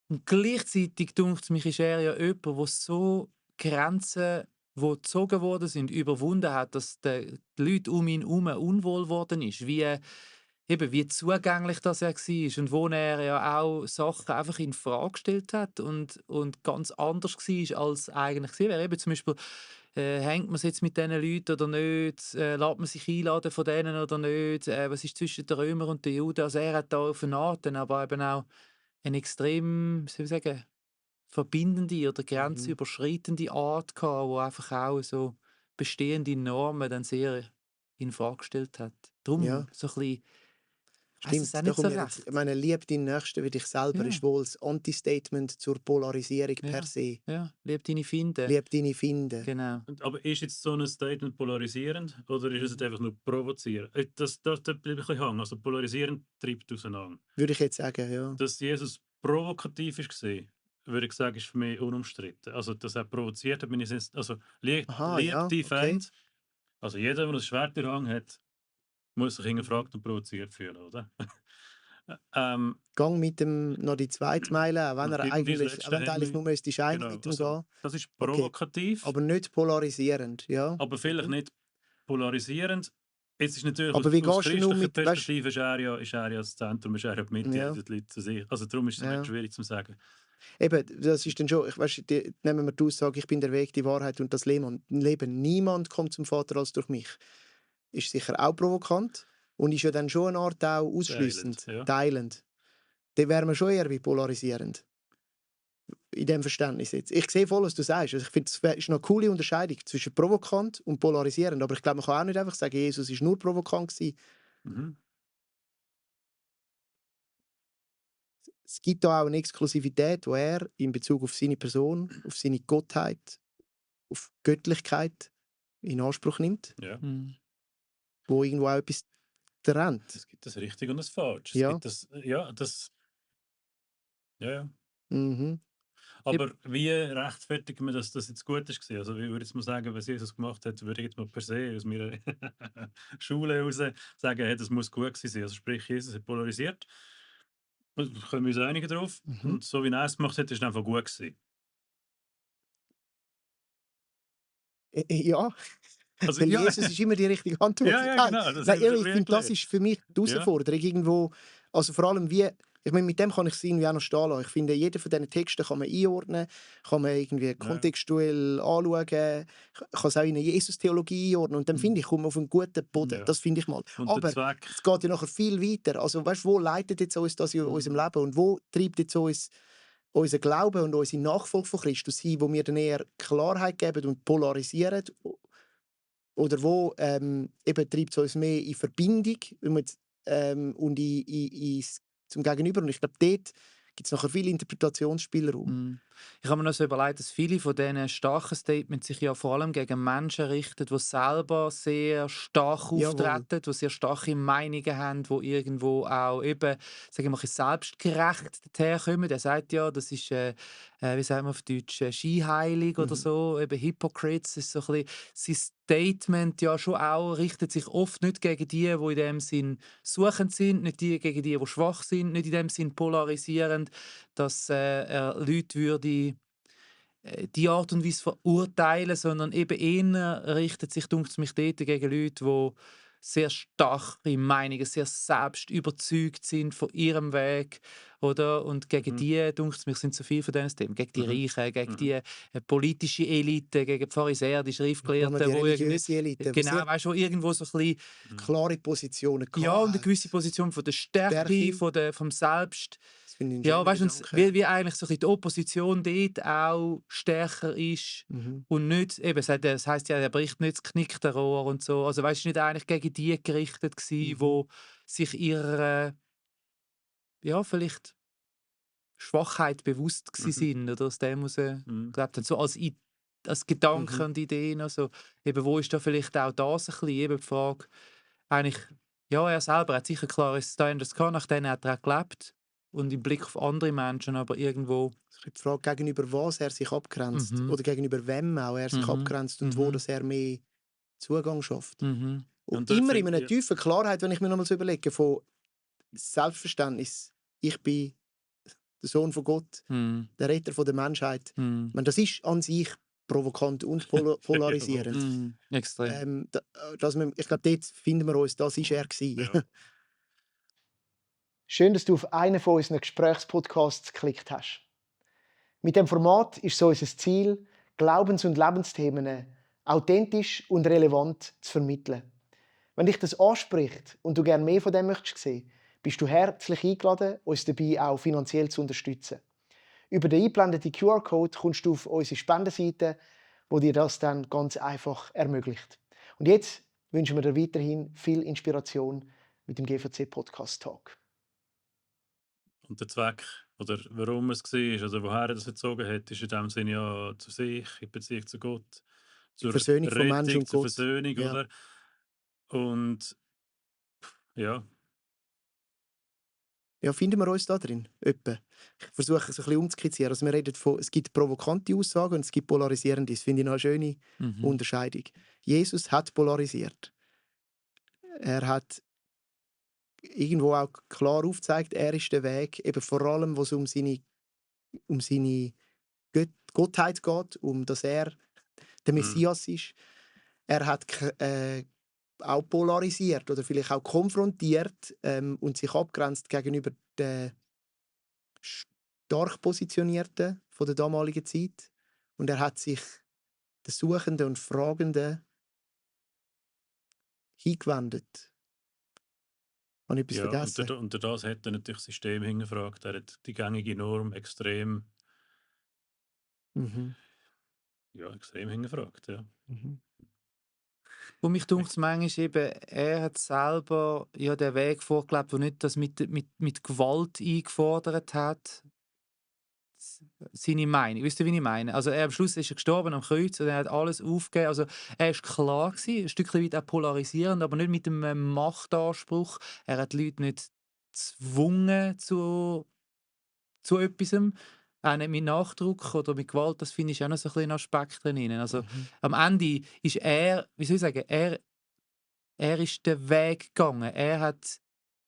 Und gleichzeitig dunkt es mich, ist er ja jemand, der so Grenzen, die gezogen worden sind, überwunden hat, dass die Leute um ihn herum unwohl geworden ist. Wie zugänglich das er war und wo er ja auch Sachen einfach in Frage gestellt hat und ganz anders war, als eigentlich gewesen wäre. Eben zum Beispiel, hängt man es jetzt mit diesen Leuten oder nicht? Lässt man sich einladen von denen oder nicht? Was ist zwischen den Römern und den Juden? Also er hat da auf eine Art dann aber eben auch eine extrem, wie soll ich sagen, verbindende oder Mhm. grenzüberschreitende Art gehabt, wo einfach auch so bestehende Normen dann sehr in Frage gestellt hat. Darum Ja, so ein bisschen, weiss es auch stimmt. Da nicht so kommt mir jetzt, ich recht. meine, lieb deinen Nächsten wie dich selber Ja, ist wohl das Anti-Statement zur Polarisierung per ja, se. ja. Lieb deine Finde. Lieb deine Finden. Genau. Aber ist jetzt so ein Statement polarisierend oder ist es Mhm. einfach nur provozierend? Das bleibt ein bisschen hängen. Also polarisierend treibt auseinander. Würde ich jetzt sagen, ja. Dass Jesus provokativ war, würde ich sagen, ist für mich unumstritten. Also, dass er provoziert hat, bin ich jetzt, also Aha, lieb ja, die okay. Feind, also jeder, der ein Schwert in der Hand hat, muss sich Mhm. hingefragt und provoziert fühlen, oder? ähm, Gang mit dem noch die zweite Meile, auch und gib ihm dein auch letzte wenn du eigentlich Hemd. nur müsstest eine Genau, mit dem also gehen. das ist Okay, provokativ, aber nicht polarisierend, ja. aber vielleicht Mhm. nicht polarisierend. Jetzt ist natürlich Aber wie aus gehst du nun christlicher mit, weißt Perspektive ist er ja das Zentrum, ist er ja die Mitte, er ja, hat die Leute zu sich. Also darum ist es ein bisschen ja. schwierig zu sagen. Eben, das ist dann schon, nehmen wir die Aussage, ich bin der Weg, die Wahrheit und das Leben. Niemand kommt zum Vater als durch mich. Ist sicher auch provokant und ist ja dann schon eine Art auch Teilend, ausschliessend, ja. teilend. Dann wären wir schon eher wie polarisierend. In dem Verständnis jetzt. Ich sehe voll, was du sagst. Also ich finde, es ist noch eine coole Unterscheidung zwischen provokant und polarisierend. Aber ich glaube, man kann auch nicht einfach sagen, Jesus ist nur provokant gewesen. Mhm. Es gibt da auch eine Exklusivität, wo er in Bezug auf seine Person, auf seine Gottheit, auf Göttlichkeit in Anspruch nimmt, Ja. Mhm. wo irgendwo auch etwas trennt. Es gibt das Richtig und das Falsch. Es Ja. gibt das, ja, das, ja, ja. Mhm. Aber wie rechtfertigt man, dass das jetzt gut ist? Also, ich würde jetzt mal sagen, was Jesus gemacht hat, würde ich jetzt mal per se aus meiner Schule heraus sagen, hey, das muss gut gewesen sein. Also, sprich, Jesus hat polarisiert. Da können wir uns einigen drauf. Mhm. Und so wie er es gemacht hat, ist es einfach gut gewesen. Ja, Also, weil ja, Jesus ist immer die richtige Antwort. ja, ja, Nein, genau, das nein, haben wir schon ich früher finde, das gelernt. ist für mich die Ja, Herausforderung irgendwo. Also vor allem wie, ich meine, mit dem kann ich es irgendwie auch noch stehen lassen. Ich finde, jeden von diesen Texten kann man einordnen, kann man irgendwie ja. kontextuell anschauen, kann es auch in eine Jesus-Theologie einordnen und dann Mhm. finde ich, komme auf einen guten Boden. Ja. Das finde ich mal. Und der Aber Zweck, es geht ja nachher viel weiter. Also weißt du, wo leitet jetzt uns das in unserem mhm. Leben und wo treibt jetzt uns unser Glauben und unsere Nachfolge von Christus hin, wo wir dann eher Klarheit geben und polarisieren? Oder wo eben treibt es uns mehr in Verbindung und zum Gegenüber. Und ich glaube, dort gibt es nachher viel Interpretationsspielraum. Mhm. Ich habe mir noch so überlegt, dass viele von diesen starken Statements sich ja vor allem gegen Menschen richten, die selber sehr stark Jawohl. auftreten, die sehr starke Meinungen haben, die irgendwo auch eben, sagen wir mal, selbstgerecht daherkommen. Der sagt ja, das ist, wie sagt man auf Deutsch, scheinheilig oder Mhm. so, eben Hypocrites, ist so ein bisschen sein Statement ja schon auch, richtet sich oft nicht gegen die in dem Sinn suchend sind, nicht gegen die schwach sind, nicht in dem Sinn polarisierend, dass er Leute würde die Art und Weise verurteilen, sondern eben eher richtet sich, dunkt mich, dort gegen Leute, die sehr starke Meinungen, sehr selbst überzeugt sind von ihrem Weg, oder? Und gegen Mhm. die, dunkt mich, sind so viele von diesen Themen. Gegen die Mhm. Reichen, gegen Mhm. die politische Elite, gegen die Pharisäer, die Vor allem Schriftgelehrten, die wo irgendwie, religiöse Elite, die genau, sehr weißt du, wo irgendwo so ein bisschen, Mhm. klare Positionen ja, und eine hat. gewisse Position von der Stärke, Stärke. vom Selbst. Das finde ich einen Ja, schönen weißt du, Gedanken. wie eigentlich so ein bisschen die Opposition dort auch stärker ist Mhm. und nicht, eben, das heisst ja, er bricht nicht das knickte Rohr und so. Also weißt du, nicht eigentlich gegen die gerichtet gewesen, wo sich ihrer, ja, vielleicht Schwachheit bewusst gewesen Mhm. sind oder aus dem heraus Mhm. gelebt haben. So als Gedanken Mhm. und Ideen. Also, eben, wo ist da vielleicht auch das ein bisschen eben die Frage, eigentlich, ja, er selber hat sicher klares Standards gehabt, nach denen hat er auch gelebt und im Blick auf andere Menschen, aber irgendwo. Die Frage, gegenüber was er sich abgrenzt Mhm. oder gegenüber wem auch er sich Mhm. abgrenzt und wo Mhm. dass er mehr Zugang schafft. Mhm. Und Und dort immer in finde einer ich, tiefen Klarheit, wenn ich mir noch mal so überlege, von Selbstverständnis, ich bin der Sohn von Gott, Mhm. der Retter der Menschheit. Mhm. Ich meine, das ist an sich provokant und polarisierend. Mhm. Extrem. Ich glaube, dort finden wir uns, das ist er gewesen. ja. Schön, dass du auf einen von unseren Gesprächspodcasts geklickt hast. Mit dem Format ist so unser Ziel, Glaubens- und Lebensthemen authentisch und relevant zu vermitteln. Wenn dich das anspricht und du gerne mehr von dem möchtest sehen, bist du herzlich eingeladen, uns dabei auch finanziell zu unterstützen. Über den eingeblendeten QR-Code kommst du auf unsere Spendenseite, wo dir das dann ganz einfach ermöglicht. Und jetzt wünschen wir dir weiterhin viel Inspiration mit dem GVC Podcast Talk. Und der Zweck, oder warum es war, oder woher er das gezogen hat, ist in dem Sinne ja zu sich, in Beziehung zu Gott, Die zur Versöhnung von Mensch Rettung, und zur Gott. Versöhnung, Ja. oder? Und ja, Ja, finden wir uns da drin? Etwa. Ich versuche es ein bisschen umzuskizzieren. Also wir reden von, es gibt provokante Aussagen und es gibt polarisierende. Das finde ich noch eine schöne Mhm. Unterscheidung. Jesus hat polarisiert. Er hat irgendwo auch klar aufgezeigt, er ist der Weg, eben vor allem, wo es um seine Gottheit geht, um dass er der mhm. Messias ist. Er hat auch polarisiert oder vielleicht auch konfrontiert und sich abgrenzt gegenüber den stark Positionierten von der damaligen Zeit. Und er hat sich den Suchenden und Fragenden hingewendet. Habe ich etwas Ja, vergessen? und durch das hat er natürlich das System hingefragt. Er hat die gängige Norm extrem, Mhm. ja, extrem hingefragt. Ja. Mhm. Und mich dunkt es manchmal eben, er hat selber ja den Weg vorgelebt, der nicht das mit Gewalt eingefordert hat, seine Meinung. Wisst ihr, wie ich meine? Also am Schluss ist er gestorben am Kreuz und er hat alles aufgegeben. Also er ist klar gewesen, ein Stückchen weit auch polarisierend, aber nicht mit einem Machtanspruch. Er hat die Leute nicht gezwungen zu etwas. Auch nicht mit Nachdruck oder mit Gewalt. Das finde ich auch noch so ein bisschen ein Aspekt drin. Also Mhm. am Ende ist er, wie soll ich sagen, er ist den Weg gegangen. Er hat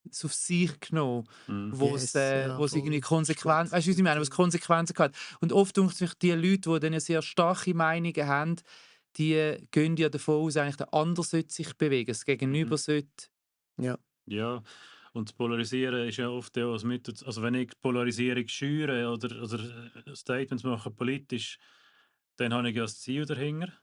es auf sich genommen, Mhm. Yes, ja, wo es irgendwie voll. Konsequenzen, weißt du, wie ich meine, wo es Konsequenzen hat. Und oft denke ich, die Leute, die dann sehr starke Meinungen haben, die gehen ja davon aus, eigentlich der andere sollte sich bewegen, das Gegenüber Mhm. sollte. Ja. Ja, und das Polarisieren ist ja oft ja auch ein Mittel, also wenn ich Polarisierung schüre oder Statements mache politisch, dann habe ich ja das Ziel dahinter.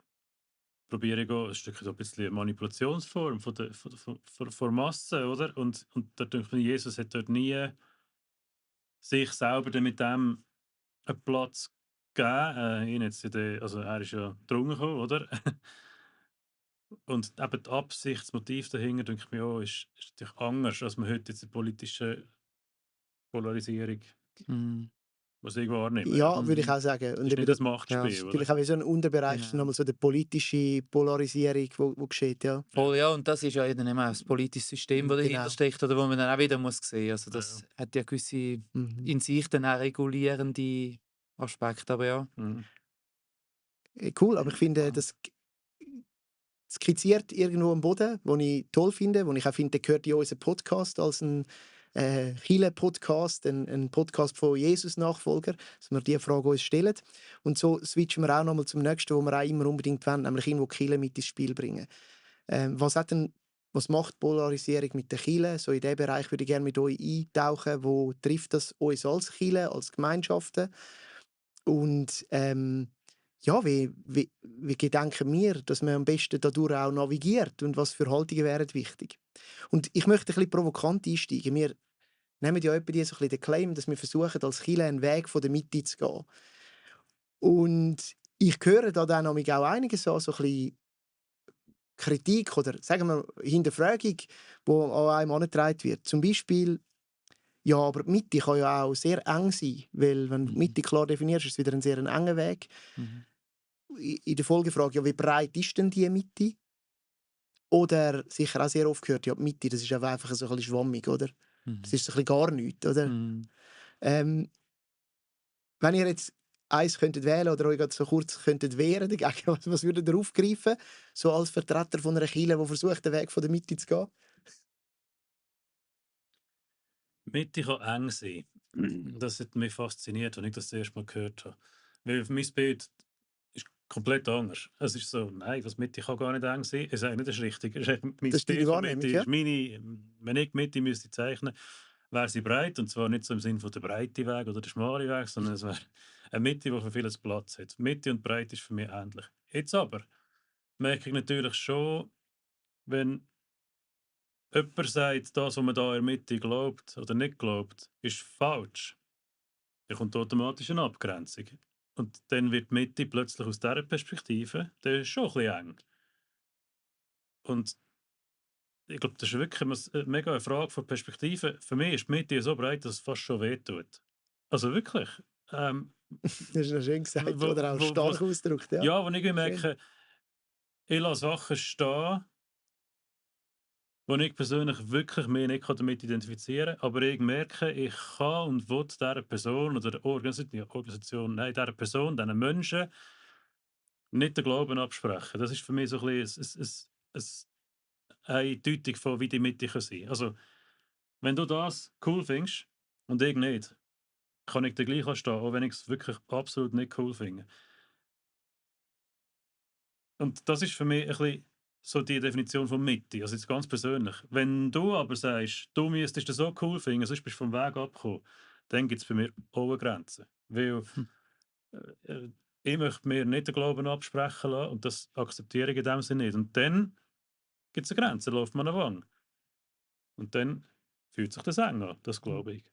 Probiere ich auch ein Stück so ein bisschen eine Manipulationsform von Masse, oder? Und da denke ich mir, Jesus hat dort nie sich selber dann mit dem einen Platz gegeben. Ihn jetzt also er ist ja drungen gekommen, oder? Und eben die Absicht, das Motiv dahinter, denke ich mir, auch, ist natürlich anders, als man heute jetzt in politischer Polarisierung Mhm. was ich wahrnehme. Ja, würde ich auch sagen. Es Und ist eben nicht das das Machtspiel, ist oder? natürlich auch wie so ein Unterbereich, Genau. nochmal so die politische Polarisierung, wo geschieht, ja. Voll, ja, und das ist ja dann eben auch das politische System, das dahinter Genau. steckt, oder wo man dann auch wieder muss sehen. Also das Ja. hat ja gewisse Mhm. in sich dann auch regulierende Aspekte, aber ja. Mhm. Cool, aber ich finde, das skizziert irgendwo einen Boden, den ich toll finde, wo ich auch finde, der gehört in unseren Podcast als ein Chile-Podcast, ein Podcast von Jesus-Nachfolger, dass wir diese Frage uns stellen. Und so switchen wir auch nochmal zum nächsten, wo wir auch immer unbedingt wollen, nämlich irgendwo Chile mit ins Spiel bringen. Was macht Polarisierung mit der Chile? So in diesem Bereich würde ich gerne mit euch eintauchen. Wo trifft das uns als Chile, als Gemeinschaften? Und ja, wie gedenken wir, dass man am besten dadurch auch navigiert und was für Haltungen wären wichtig? Und ich möchte ein bisschen provokant einsteigen. Wir nehmen ja etwa so ein bisschen den Claim, dass wir versuchen, als Kirche einen Weg von der Mitte zu gehen. Und ich höre da dann auch einiges an, so ein bisschen Kritik oder sagen wir Hinterfragung, die an einem angetragen wird. Zum Beispiel, ja, aber die Mitte kann ja auch sehr eng sein, weil wenn du die Mitte klar definierst, ist es wieder ein sehr enger Weg. Mhm. In der Folgefrage, ja, wie breit ist denn die Mitte? Oder sicher auch sehr oft gehört, ja, die Mitte, das ist einfach so ein bisschen schwammig, oder? Das ist so ein bisschen gar nichts, oder? Mhm. Ähm, wenn ihr jetzt eins könntet wählen oder euch gerade so kurz könntet wehren dagegen, was würdet ihr aufgreifen? So als Vertreter von einer Kirche, die versucht, den Weg von der Mitte zu gehen? Mitte kann eng sein. Das hat mich fasziniert, als ich das erste Mal gehört habe. Weil mein Bild ist komplett anders. Es ist so, nein, das Mitte kann gar nicht eng sein. Ich sage nicht, das ist richtig. Das ist echt mein Das ist deine Bild von Wahrnehmung, Mitte. ja? Ist meine, wenn ich die Mitte müsste zeichnen, wäre sie breit. Und zwar nicht so im Sinne von der breite Weg oder der schmale Weg, sondern es wäre eine Mitte, die für vieles Platz hat. Mitte und Breite ist für mich ähnlich. Jetzt aber merke ich natürlich schon, wenn jemand sagt, das, was man da in der Mitte glaubt oder nicht glaubt, ist falsch, dann kommt automatisch eine Abgrenzung. Und dann wird die Mitte plötzlich aus dieser Perspektive, das ist schon ein bisschen eng. Und ich glaube, das ist wirklich mega eine Frage von Perspektive. Für mich ist die Mitte so breit, dass es fast schon wehtut. Also wirklich. Ähm, Das ist noch schön gesagt, wo, oder auch wo, wo, stark ausgedrückt, ja. ja, wo ich Schön. merke, ich lasse Sachen stehen, wo ich persönlich wirklich mich nicht damit identifizieren kann, aber ich merke, ich kann und will dieser Person oder der Organisation, nein, dieser Person, diesen Menschen nicht den Glauben absprechen. Das ist für mich so ein bisschen eine Deutung von, wie die Mitte kann sein kann. Also, wenn du das cool findest und ich nicht, kann ich dir gleich anstehen, auch wenn ich es wirklich absolut nicht cool finde. Und das ist für mich ein bisschen so die Definition von Mitte, also jetzt ganz persönlich. Wenn du aber sagst, du müsstest das so cool finden, sonst bist du vom Weg abgekommen, dann gibt es bei mir auch eine Grenze. Weil Hm. äh, ich möchte mir nicht den Glauben absprechen lassen und das akzeptiere ich in dem Sinne nicht. Und dann gibt es eine Grenze, da läuft man eine Wange. Und dann fühlt sich das eng an, das glaube ich.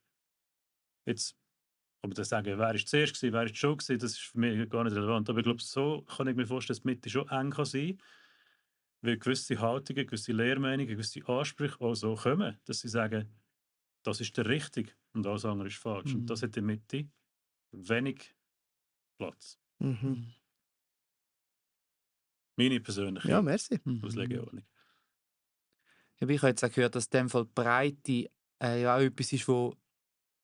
Jetzt kann man dann sagen, wer ist zuerst gewesen, wer ist schuld gewesen, das ist für mich gar nicht relevant. Aber ich glaube, so kann ich mir vorstellen, dass die Mitte schon eng kann sein kann. Weil gewisse Haltungen, gewisse Lehrmeinungen, gewisse Ansprüche auch so kommen, dass sie sagen, das ist der richtig und alles andere ist falsch. Und das Mhm. hat in der Mitte wenig Platz. Mhm. Meine Ja, persönliche merci. Auslegeordnung. Ja, ich habe jetzt auch gehört, dass in dem Fall die Breite ja auch etwas ist, wo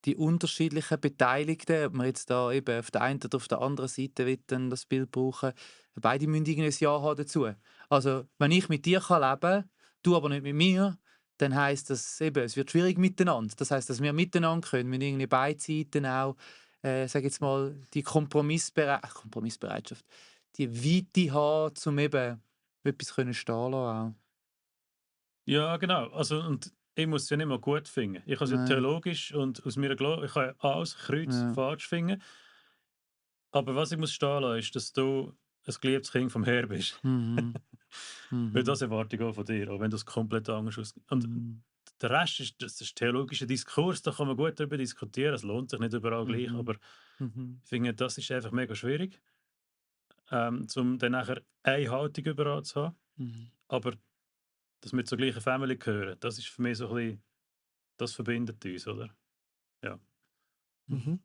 die unterschiedlichen Beteiligten, ob man jetzt da eben auf der einen oder auf der anderen Seite will, dann das Bild brauchen, beide müssen irgendwie ein Ja haben dazu. Also, wenn ich mit dir kann leben kann, du aber nicht mit mir, dann heisst das eben, es wird schwierig miteinander. Das heisst, dass wir miteinander können, mit irgendwie beide Seiten auch, sage jetzt mal, die Kompromissbereitschaft, die Weite haben, um eben etwas können stehen lassen auch. Ja, genau. Also, und ich muss es ja nicht mal gut finden. Ich kann es ja Nein. theologisch und aus meiner Glaube, ich kann ja alles kreuz Ja. falsch finden. Aber was ich muss stehen lassen, ist, dass du ein geliebtes Kind vom Herr bist. Mhm. Weil das Mhm. erwarte ich auch von dir, auch wenn du es komplett anders aus. Und Mhm. der Rest ist, das ist theologischer Diskurs, da kann man gut darüber diskutieren. Es lohnt sich nicht überall gleich, Mhm. aber Mhm. ich finde, das ist einfach mega schwierig, um dann nachher eine Haltung überall zu haben. Mhm. Aber dass wir zur gleichen Family gehören, das ist für mich so ein bisschen, das verbindet uns, oder? Ja. Mhm. Mhm.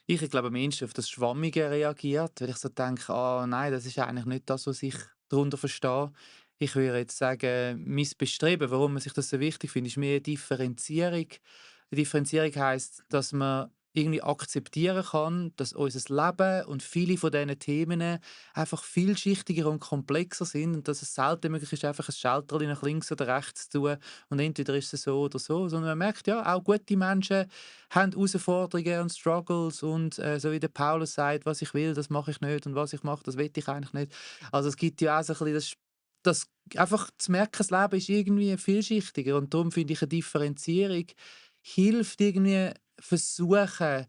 Ich glaube, am ehesten auf das Schwammige reagiert, weil ich so denke: «Ah, nein, das ist eigentlich nicht das, was ich darunter verstehe.» Ich würde jetzt sagen, mein Bestreben, warum man sich das so wichtig findet, ist mehr Differenzierung. Die Differenzierung heisst, dass man irgendwie akzeptieren kann, dass unser Leben und viele von diesen Themen einfach vielschichtiger und komplexer sind und dass es selten möglich ist, einfach ein Schalterchen nach links oder rechts zu tun und entweder ist es so oder so, sondern man merkt, ja, auch gute Menschen haben Herausforderungen und Struggles und so wie der Paulus sagt, was ich will, das mache ich nicht und was ich mache, das will ich eigentlich nicht. Also es gibt ja auch so ein bisschen das einfach zu merken, das Leben ist irgendwie vielschichtiger und darum finde ich, eine Differenzierung hilft irgendwie versuchen,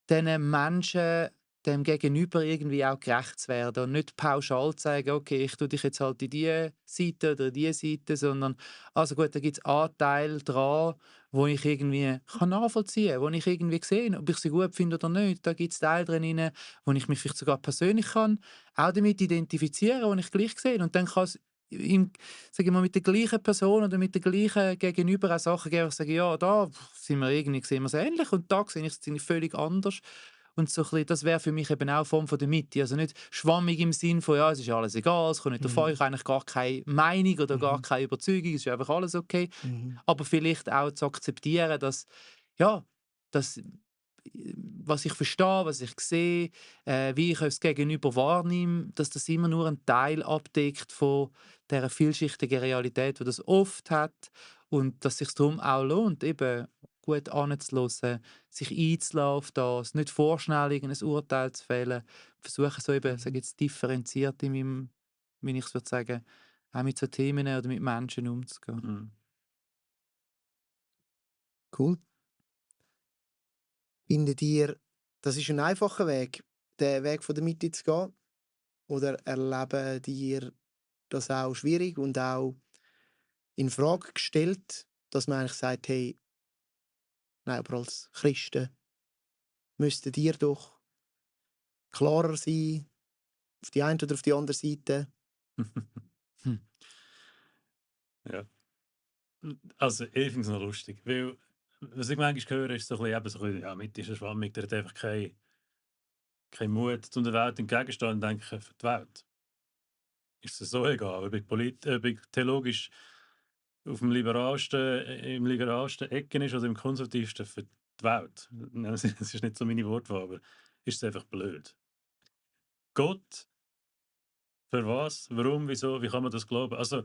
diesen Menschen, dem Gegenüber irgendwie auch gerecht zu werden und nicht pauschal zu sagen, okay, ich tue dich jetzt halt in diese Seite oder in diese Seite, sondern also gut, da gibt es Anteile dran, wo ich irgendwie kann nachvollziehen kann, wo ich irgendwie sehe, ob ich sie gut finde oder nicht. Da gibt es Teile drin, wo ich mich vielleicht sogar persönlich kann auch damit identifizieren, wo ich gleich sehe. Und dann kann es sage ich mal, mit der gleichen Person oder mit der gleichen Gegenüber auch Sachen geben, wo ich sage, ja, da sind wir irgendwie, sehen wir es ähnlich und da sehe ich es völlig anders. Und so ein bisschen, das wäre für mich eben auch eine Form von der Mitte. Also nicht schwammig im Sinn von, ja, es ist alles egal, es kommt nicht drauf an, ich habe eigentlich gar keine Meinung oder gar Mhm. keine Überzeugung, es ist einfach alles okay. Mhm. Aber vielleicht auch zu akzeptieren, dass, ja, dass, was ich verstehe, was ich sehe, wie ich es Gegenüber wahrnehme, dass das immer nur einen Teil abdeckt von dieser vielschichtigen Realität, die das oft hat und dass es sich darum auch lohnt, eben gut anzuhören, sich einzulassen auf das, nicht vorschnell ein Urteil zu fällen, versuchen so eben, sage Mhm. jetzt, differenziert in meinem, wie ich es würde sagen, auch mit so Themen oder mit Menschen umzugehen. Mhm. Cool. Findet ihr, das ist ein einfacher Weg, den Weg von der Mitte zu gehen? Oder erleben ihr das auch schwierig und auch in Frage gestellt, dass man eigentlich sagt, hey, nein, aber als Christen müsstet ihr doch klarer sein, auf die eine oder auf die andere Seite? Hm. Ja. Also, ich finde es noch lustig, weil was ich manchmal höre, ist so ein bisschen, eben so ein bisschen, ja, Mitte ist ein Schwammig, der hat einfach keinen Mut, um der Welt entgegenzustehen und denken, für die Welt ist es so egal, ob ich theologisch auf dem im liberalsten Ecken ist oder im konservativsten für die Welt. Nein, das ist nicht so meine Wortwahl, aber ist es einfach blöd. Gott, für was? Warum? Wieso? Wie kann man das glauben? Also,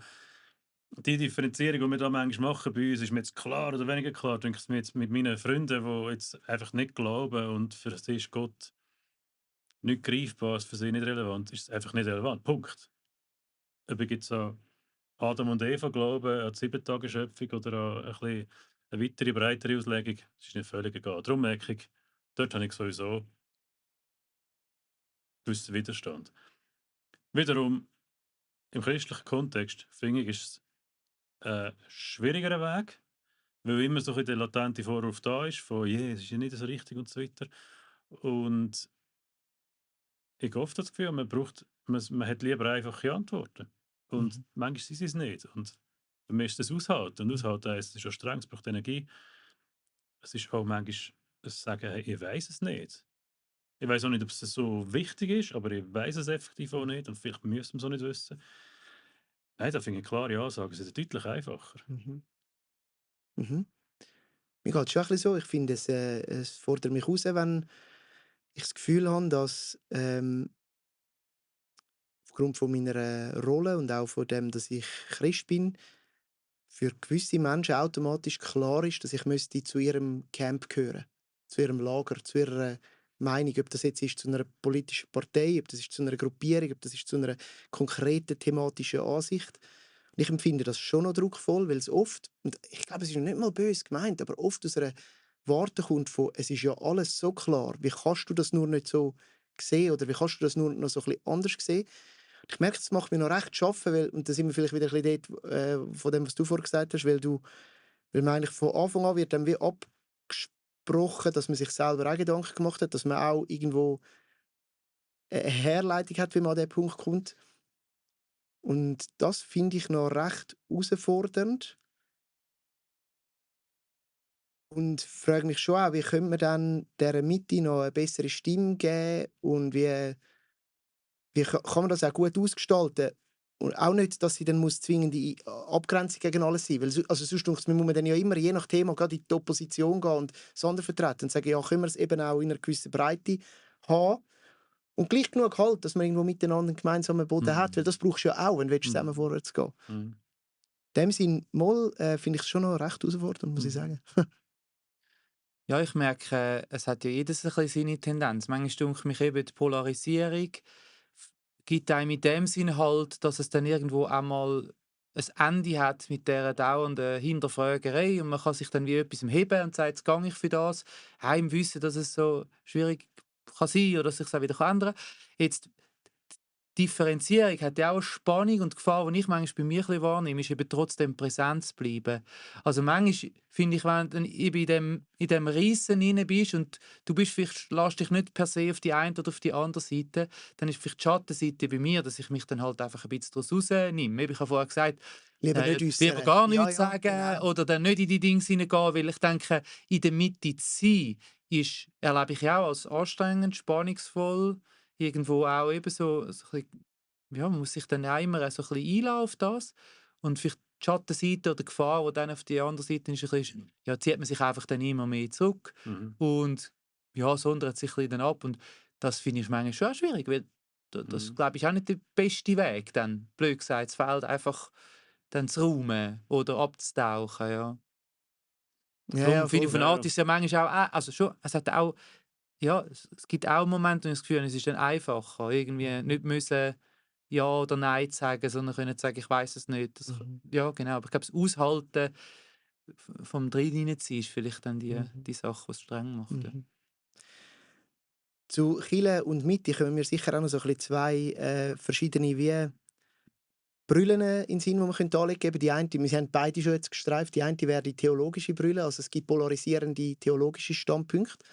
die Differenzierung, die wir da manchmal machen bei uns, ist mir jetzt klar oder weniger klar. Denke ich mir jetzt mit meinen Freunden, die jetzt einfach nicht glauben und für sie ist Gott nicht greifbar, ist für sie nicht relevant, ist es einfach nicht relevant. Punkt. Ob ich jetzt an Adam und Eva glaube, an die 7-Tage-Schöpfung oder an eine weitere, breitere Auslegung, das ist nicht völlig egal. Darum merke ich, dort habe ich sowieso gewissen Widerstand. Wiederum, im christlichen Kontext, finde ich, ist es ein schwierigerer Weg, weil immer so ein bisschen der latente Vorwurf da ist, von «Je, es ist ja nicht so richtig» und so weiter. Und ich habe oft das Gefühl, man hat lieber einfache Antworten. Und Mhm. manchmal sind sie es nicht. Und für mich ist das Aushalten. Und Aushalten heisst, es ist schon streng, es braucht Energie. Es ist auch manchmal ein Sagen, hey, ich weiß es nicht. Ich weiß auch nicht, ob es so wichtig ist, aber ich weiß es effektiv auch nicht. Und vielleicht müssen wir es auch nicht wissen. Nein, da finde ich klare Ansagen sind deutlich einfacher. Mhm. Mhm. Mir geht es schon ein bisschen so. Ich finde, es fordert mich raus, wenn ich das Gefühl habe, dass aufgrund von meiner Rolle und auch von dem, dass ich Christ bin, für gewisse Menschen automatisch klar ist, dass ich müsste zu ihrem Camp gehören, zu ihrem Lager, zu ihrer Meinung, ob das jetzt ist zu einer politischen Partei, ob das ist zu einer Gruppierung, ob das ist zu einer konkreten thematischen Ansicht. Und ich empfinde das schon noch druckvoll, weil es oft, und ich glaube, es ist nicht mal böse gemeint, aber oft aus einer Warte kommt von, es ist ja alles so klar, wie kannst du das nur nicht so sehen oder wie kannst du das nur noch so ein bisschen anders sehen? Ich merke, das macht mir noch recht zu schaffen, weil, und da sind wir vielleicht wieder ein bisschen dort, von dem, was du vorhin gesagt hast, weil man eigentlich von Anfang an wird dann wie abgesprochen, dass man sich selber auch Gedanken gemacht hat, dass man auch irgendwo eine Herleitung hat, wie man an diesen Punkt kommt. Und das finde ich noch recht herausfordernd. Und frage mich schon auch, wie könnte man dann dieser Mitte noch eine bessere Stimme geben und wie kann man das auch gut ausgestalten? Und auch nicht, dass sie dann muss zwingende Abgrenzung gegen alles sein, weil also sonst denke ich, muss man dann ja immer je nach Thema gerade in die Opposition gehen und das vertreten und sagen, ja, können wir es eben auch in einer gewissen Breite haben und gleich genug halt, dass man irgendwo miteinander einen gemeinsamen Boden hat, weil das brauchst du ja auch, wenn du zusammen vorwärts gehen willst. Mhm. In dem Sinn, mal finde ich es schon noch recht herausfordernd, muss ich Mhm. sagen. Ja, ich merke, es hat ja jedes ein bisschen seine Tendenz. Manchmal denke ich mich eben, die Polarisierung gibt einem in dem Sinn halt, dass es dann irgendwo einmal ein Ende hat mit dieser dauernden Hinterfragerei und man kann sich dann wie etwas heben und sagt, jetzt gehe ich für das, im Wissen, dass es so schwierig kann sein oder dass sich auch wieder ändern kann. Jetzt Differenzierung hat ja auch eine Spannung und die Gefahr, die ich manchmal bei mir ein bisschen wahrnehme, ist eben trotzdem präsent zu bleiben. Also manchmal finde ich, wenn du eben in dem Riesen rein bist und du bist vielleicht, lässt dich nicht per se auf die eine oder auf die andere Seite, dann ist vielleicht die Schattenseite bei mir, dass ich mich dann halt einfach ein bisschen daraus rausnehme. Eben, ich habe vorher gesagt, Lieber nicht lieber äußern. gar Ja, nichts ja, sagen genau. oder dann nicht in die Dinge hineingehen, weil ich denke, in der Mitte zu sein, erlebe ich ja auch als anstrengend, spannungsvoll, irgendwo auch eben so ein bisschen, ja, man muss sich dann auch immer so ein bisschen einlassen auf das und vielleicht die Schattenseite oder die Gefahr, die dann auf die andere Seite ist, ein bisschen, ja, zieht man sich einfach dann immer mehr zurück Mhm. und ja, sondert sich ein bisschen dann ab und das finde ich manchmal schon auch schwierig, weil das Mhm. glaube ich auch nicht der beste Weg, dann, blöd gesagt, das Feld einfach dann zu räumen oder abzutauchen, ja. Ja, Darum ja, finde ich, voll. auf eine Ja, Art ja. ist es ja manchmal auch, also schon, es hat auch, ja, es gibt auch Momente, wo ich das Gefühl habe, es ist dann einfacher, irgendwie nicht müssen ja oder nein zu sagen, sondern können zu sagen, ich weiß es nicht. Das, Mhm. ja, genau. Aber ich glaube, das Aushalten vom Reinziehen ist vielleicht dann die Mhm. Sache, was es streng macht. Ja. Mhm. Zu Chile und Mitte kommen mir sicher auch noch so ein bisschen zwei verschiedene wie Brüllen in den Sinn, die man anlegen könnte. Die eine, wir haben beide schon jetzt gestreift, die eine wäre die theologische Brille, also es gibt polarisierende theologische Standpunkte.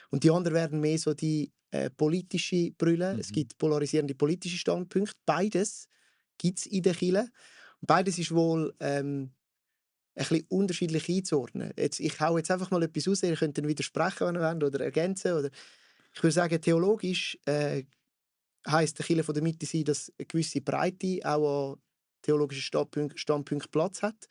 Und die andere wären mehr so die politische Brille. Es Mhm. gibt polarisierende politische Standpunkte. Beides gibt es in der Kirche. Und beides ist wohl ein bisschen unterschiedlich einzuordnen. Jetzt, ich hau jetzt einfach mal etwas raus, ihr könnt dann widersprechen, wenn ihr wollt, oder ergänzen. Oder ich würde sagen, theologisch heisst der Kirche von der Mitte sein, dass eine gewisse Breite auch an theologischen Standpunkten Platz hat.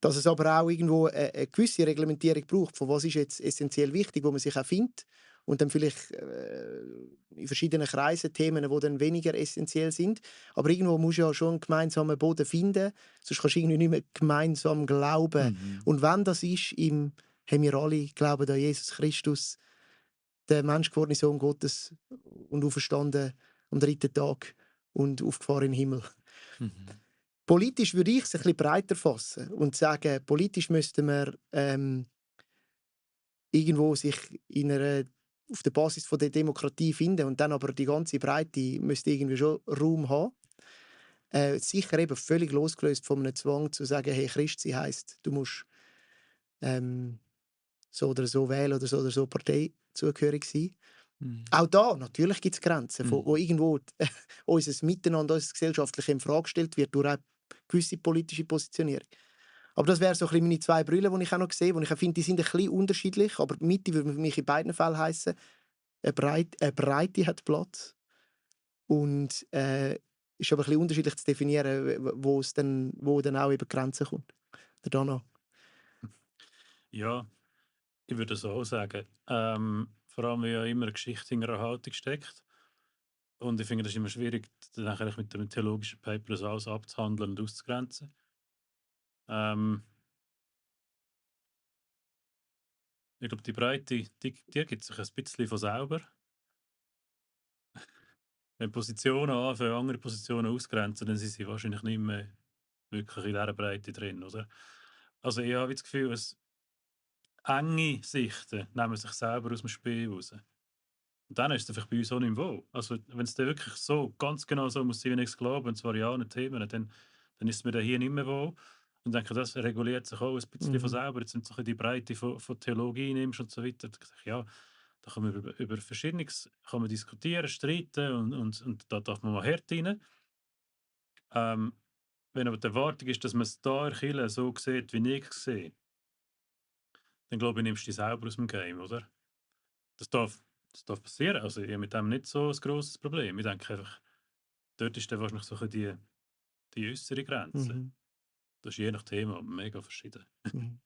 Dass es aber auch irgendwo eine gewisse Reglementierung braucht, von was ist jetzt essentiell wichtig, wo man sich auch findet. Und dann vielleicht in verschiedenen Kreisen Themen, die dann weniger essentiell sind. Aber irgendwo musst du ja schon einen gemeinsamen Boden finden, sonst kannst du irgendwie nicht mehr gemeinsam glauben. Mhm. Und wenn das ist, haben wir alle glauben an Jesus Christus, der menschgewordene Sohn Gottes und auferstanden am dritten Tag und aufgefahren in den Himmel. Mhm. Politisch würde ich es ein bisschen breiter fassen und sagen, politisch müssten wir irgendwo sich auf der Basis von der Demokratie finden und dann aber die ganze Breite müsste irgendwie schon Raum haben. Sicher eben völlig losgelöst von einem Zwang zu sagen, hey, Christ sein heisst, du musst ähm, so oder so wählen oder so Partei zugehörig sein. Mhm. Auch da, natürlich gibt es Grenzen, wo Mhm. irgendwo unser Miteinander, unser gesellschaftliche in Frage gestellt wird durch eine gewisse politische Positionierung. Aber das wären so ein bisschen meine zwei Brüllen, die ich auch noch sehe, wo ich auch finde, die sind ein bisschen unterschiedlich, aber die Mitte würde für mich in beiden Fällen heißen, eine Breite hat Platz und ist aber ein bisschen unterschiedlich zu definieren, wo dann auch eben Grenzen kommt. Der Dano. Ja, ich würde so auch sagen. Vor allem, weil ja immer eine Geschichte in einer Haltung steckt. Und ich finde, das ist immer schwierig, dann eigentlich mit dem theologischen Paper das alles abzuhandeln und auszugrenzen. Ähm, ich glaube, die Breite, die ergibt sich ein bisschen von selber. Wenn Positionen anfangen, andere Positionen ausgrenzen, dann sind sie wahrscheinlich nicht mehr wirklich in dieser Breite drin, oder? Also ich habe das Gefühl, dass enge Sichten nehmen sich selber aus dem Spiel raus. Und dann ist es einfach bei uns auch nicht mehr wohl. Also wenn es dann wirklich so, ganz genau so muss sein, wie ich es glaube, und zwar ja alle Themen, dann ist es mir dann hier nicht mehr wohl. Und ich denke, das reguliert sich auch ein bisschen von Mhm. selber. Jetzt, wenn du so ein bisschen die Breite von Theologie nimmst und so weiter, dann denke ich, ja, da kann man über Verschiedenes kann man diskutieren, streiten und da darf man mal hart rein. Ähm, wenn aber die Erwartung ist, dass man es da in der Kirche so sieht, wie ich es sehe, dann glaube ich, nimmst du dich selber aus dem Game, oder? Das darf passieren. Also ich habe mit dem nicht so ein grosses Problem. Ich denke einfach, dort ist dann wahrscheinlich so ein bisschen die äußere Grenze. Mhm. Das ist je nach Thema mega verschieden. Mhm.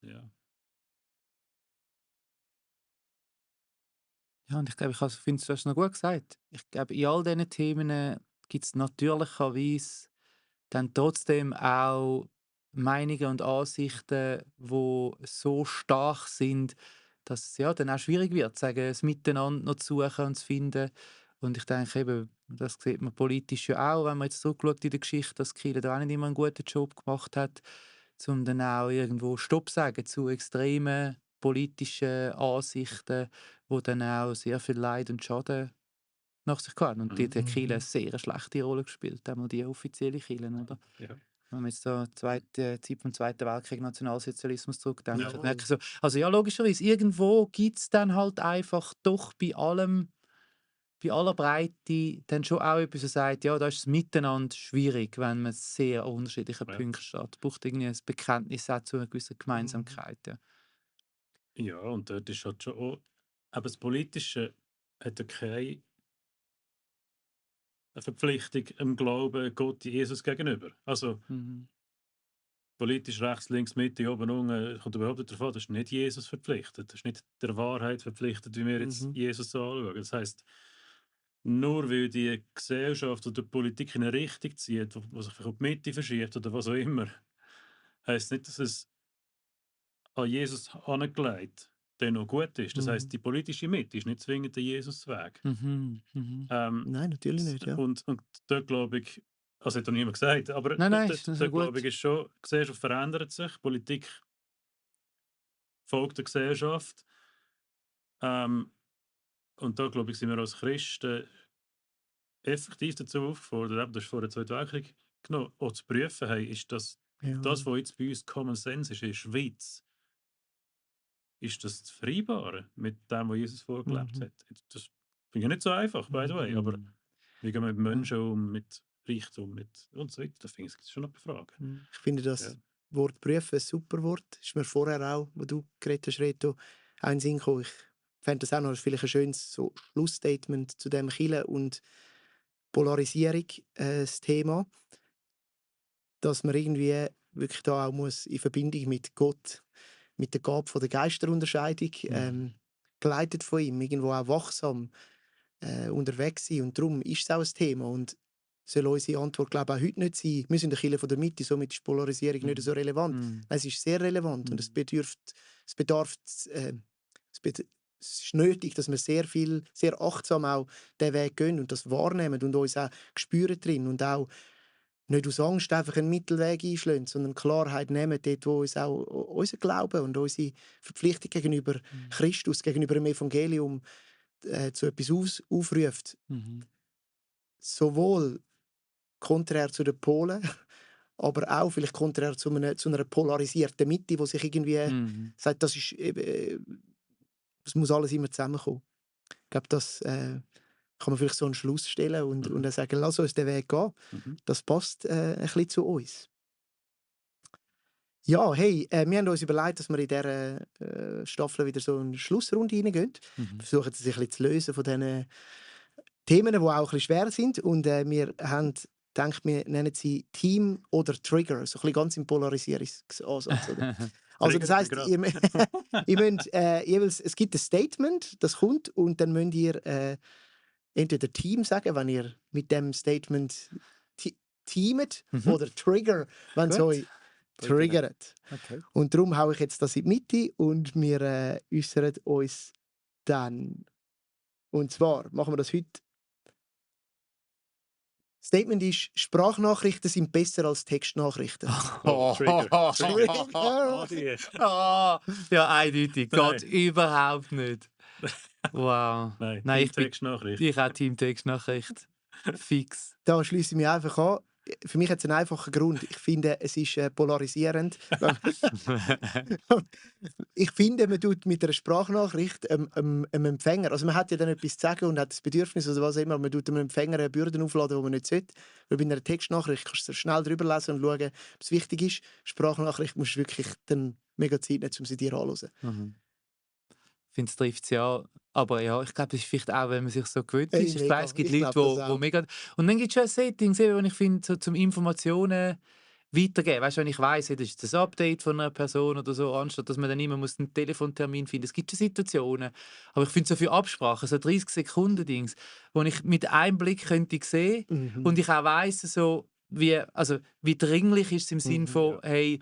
Ja. Ja, und ich glaube, ich finde, du hast es noch gut gesagt. Ich glaube, in all diesen Themen gibt es natürlicherweise dann trotzdem auch Meinungen und Ansichten, die so stark sind, dass es ja dann auch schwierig wird, sagen, es miteinander noch zu suchen und zu finden. Und ich denke eben, das sieht man politisch ja auch, wenn man jetzt zurückschaut in der Geschichte, dass Kirche da auch nicht immer einen guten Job gemacht hat, um dann auch irgendwo Stopp zu sagen zu extremen politischen Ansichten, die dann auch sehr viel Leid und Schaden nach sich gehabt. Und dort hat Kirche eine sehr schlechte Rolle gespielt, einmal die offizielle Kirche, oder? Ja. Wenn man jetzt da Zeit vom Zweiten Weltkrieg, Nationalsozialismus zurückdenkt, Ja. dann merke ich so, also ja, logischerweise, irgendwo gibt es dann halt einfach doch bei allem, bei aller Breite dann schon auch etwas, das sagt, ja, da ist es miteinander schwierig, wenn man sehr an unterschiedlichen Ja. Punkten steht. Es braucht irgendwie ein Bekenntnis auch zu einer gewissen Gemeinsamkeit. Ja. Ja, und dort ist halt schon auch, aber das Politische hat ja keine Verpflichtung im Glauben Gott, Jesus gegenüber. Also Mhm. politisch rechts, links, Mitte, oben, unten, kommt überhaupt nicht davon, das ist nicht Jesus verpflichtet. Das ist nicht der Wahrheit verpflichtet, wie wir jetzt Mhm. Jesus so anschauen. Das heisst, nur weil die Gesellschaft oder die Politik in eine Richtung zieht, wo sich vielleicht auf die Mitte verschiebt oder was auch immer, heisst nicht, dass es an Jesus angelegt der noch gut ist. Das heisst, Mhm. die politische Mitte ist nicht zwingend der Jesusweg. Mhm. Mhm. Nein, natürlich nicht, ja. Und dort glaube ich, also hat noch niemand gesagt, aber Nein, nein, dort, ist so dort glaube gut. ich, ist schon, die Gesellschaft verändert sich, die Politik folgt der Gesellschaft. Und da glaube ich, sind wir als Christen effektiv dazu aufgefordert, eben, das ist vor dem Zweiten Weltkrieg genommen, auch zu prüfen, hey, ist das, Ja. was jetzt bei uns Common Sense ist in der Schweiz, ist das zu vereinbaren mit dem, was Jesus vorgelebt Mhm. hat? Das finde ich nicht so einfach, by the way, aber Mhm. wie gehen wir mit Menschen um, mit Reichtum und so weiter, da finde ich, es schon noch Fragen. Ich finde Ja. das Wort prüfen ein super Wort. Ist mir vorher auch, wo du geredet hast, Reto, auch in den Sinn gekommen. Ich fände das auch noch vielleicht ein schönes so Schlussstatement zu dem Kirche und Polarisierung, das Thema, dass man irgendwie wirklich da auch muss in Verbindung mit Gott, mit der Gabe von der Geisterunterscheidung, geleitet von ihm, irgendwo auch wachsam unterwegs sein. Und darum ist es auch ein Thema. Und soll unsere Antwort, glaube ich, auch heute nicht sein, wir sind eine Kirche von der Mitte, somit ist Polarisierung nicht so relevant. Mhm. Nein, es ist sehr relevant und es bedarf, es ist nötig, dass wir sehr achtsam auch den Weg gehen und das wahrnehmen und uns auch spüren drin und auch nicht aus Angst einfach einen Mittelweg einschlagen, sondern Klarheit nehmen, dort, wo uns auch unser Glauben und unsere Verpflichtung gegenüber Christus, gegenüber dem Evangelium zu etwas aufruft. Mhm. Sowohl konträr zu den Polen, aber auch vielleicht konträr zu einer polarisierten Mitte, die sich irgendwie Mhm. sagt, das muss alles immer zusammenkommen. Ich glaube, das kann man vielleicht so einen Schluss stellen und dann sagen, lass uns den Weg gehen. Das passt ein bisschen zu uns. Ja, hey, wir haben uns überlegt, dass wir in dieser Staffel wieder so eine Schlussrunde reingehen. Versuchen, sich ein bisschen zu lösen von diesen Themen, die auch ein bisschen schwer sind. Und wir haben gedacht, wir nennen sie Team oder Trigger, so ein bisschen ganz im Polarisierungsansatz. Oder? Also das heisst, ihr müsst, jeweils, es gibt ein Statement, das kommt, und dann müsst ihr entweder Team sagen, wenn ihr mit dem Statement teamet, oder Trigger, wenn es Gut. euch triggert. Okay. Und darum haue ich jetzt das in die Mitte und wir äußern uns dann. Und zwar machen wir das heute. Statement ist, Sprachnachrichten sind besser als Textnachrichten. Oh, Trigger. Ja, eindeutig. Nein. Geht überhaupt nicht. Wow. Nein, Ich bin Textnachricht. ich auch Team Textnachricht. Fix. Da schließe ich mich einfach an. für mich hat es einen einfachen Grund. Ich finde, es ist polarisierend. Ich finde, man tut mit einer Sprachnachricht einem Empfänger, also man hat ja dann etwas zu sagen und hat das Bedürfnis oder was immer, aber man tut einem Empfänger eine Bürden aufladen, die man nicht sollte. Weil bei einer Textnachricht kannst du schnell drüber lesen und schauen, ob es wichtig ist. Sprachnachricht musst du wirklich dann mega Zeit nehmen, um sie dir anzuhören. Mhm. Ich finde, es trifft es ja. Aber ja, ich glaube, das ist vielleicht auch, wenn man sich so gewöhnt ist. Ich Mega. weiss, es gibt Ich Leute, glaub das die auch. mega... Und dann gibt es schon Settings, wo ich finde, so zum Informationen weitergeben. Weißt du, wenn ich weiss, das ist das Update von einer Person oder so, anstatt dass man dann immer einen Telefontermin finden muss. Es gibt schon Situationen. Aber ich finde so für Absprachen, so 30 Sekunden Dings, wo ich mit einem Blick könnte sehen und ich auch weiss, so, wie dringlich ist es im Sinn von, hey,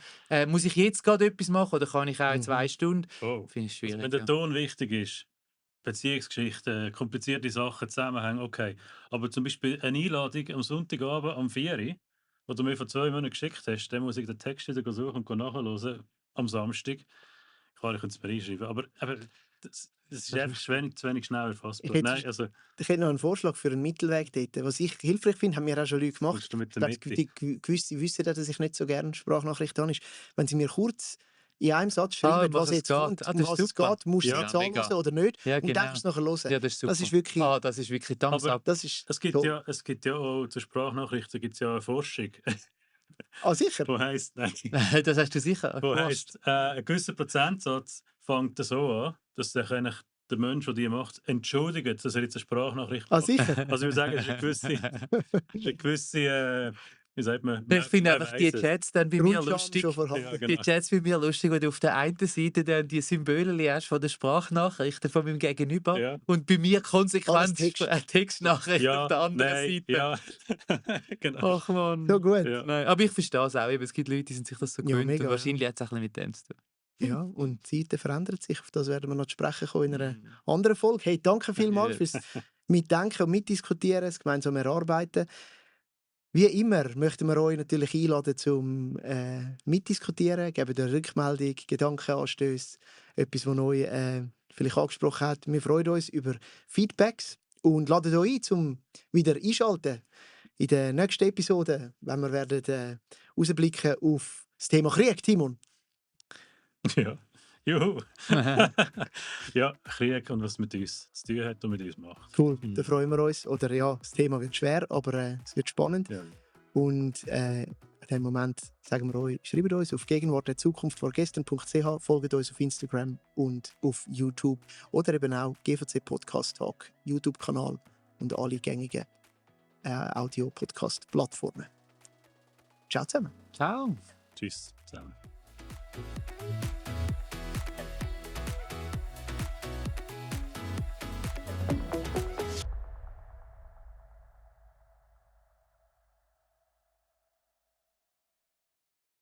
muss ich jetzt gerade etwas machen oder kann ich auch in 2 Stunden? Oh. Finde ich schwierig. Wenn der Ton wichtig ist, Beziehungsgeschichten, komplizierte Sachen, Zusammenhänge, okay. Aber zum Beispiel eine Einladung am Sonntagabend um 4 Uhr, die du mir vor 2 Monaten geschickt hast, dann muss ich den Text wieder suchen und nachhören am Samstag. Klar, ich könnte es mir einschreiben, aber das ist einfach zu wenig schnell erfassbar. Ich hätte noch einen Vorschlag für einen Mittelweg dort. Was ich hilfreich finde, haben mir auch schon Leute gemacht. Kommst du mit Ich der glaube, Mitte? die gewisse wissen, dass ich nicht so gerne Sprachnachrichten habe. Wenn sie mir kurz in einem Satz schreiben, um was jetzt kommt, das um ist was es super. geht, musst du Ja, jetzt anhören mega. oder nicht. Ja, Und genau. dann kannst du es nachher hören. Ja, das ist super. Das ist wirklich... Das ist wirklich Thumbs Aber up. Das ist Es gibt toll. ja auch zu Sprachnachrichten gibt's ja eine Forschung, Ah, sicher? wo heisst, Das hast du sicher wo gewusst. heisst ein gewisser Prozentsatz fängt so an, dass sich eigentlich der Mensch, der die macht, entschuldigt, dass er jetzt eine Sprachnachricht Ah, macht. sicher? Also ich würde sagen, das ist eine gewisse wie sagt man, Ich finde man einfach die weiss es. Chats dann bei mir Grundscham lustig. schon vorhanden. Ja, genau. Die Chats bei mir lustig, wo du auf der einen Seite dann die Symbole hast von der Sprachnachrichten von meinem Gegenüber Ja. und bei mir konsequent Alles Text. Textnachricht Ja, auf der anderen nein, Seite. ja. Genau. Ach man. So gut. Ja. Nein, aber ich verstehe es auch. Eben, es gibt Leute, die sind sich das so Ja, gewöhnt. mega, Und wahrscheinlich hat es auch ein bisschen mit dem zu tun. Ja, und die Zeiten verändern sich. Auf das werden wir noch zu sprechen kommen in einer Mhm. anderen Folge. Hey, danke vielmals Ja. fürs Mitdenken und Mitdiskutieren, das gemeinsam erarbeiten. Wie immer möchten wir euch natürlich einladen zum Mitdiskutieren, geben eine Rückmeldung, Gedankenanstöße, etwas, was euch vielleicht angesprochen hat. Wir freuen uns über Feedbacks und laden euch ein, zum wieder einschalten in der nächsten Episode, wenn wir werden rausblicken auf das Thema Krieg, Timon. Ja. Juhu. Ja, Krieg und was mit uns zu tun hat und mit uns macht. Cool, da freuen wir uns. Oder ja, das Thema wird schwer, aber es wird spannend. Ja. Und in dem Moment sagen wir euch, schreibt uns auf gegenwart@zukunftvorgestern.ch, folgt uns auf Instagram und auf YouTube oder eben auch GVC Podcast Talk, YouTube-Kanal und alle gängigen Audio-Podcast-Plattformen. Ciao zusammen. Ciao. Tschüss zusammen.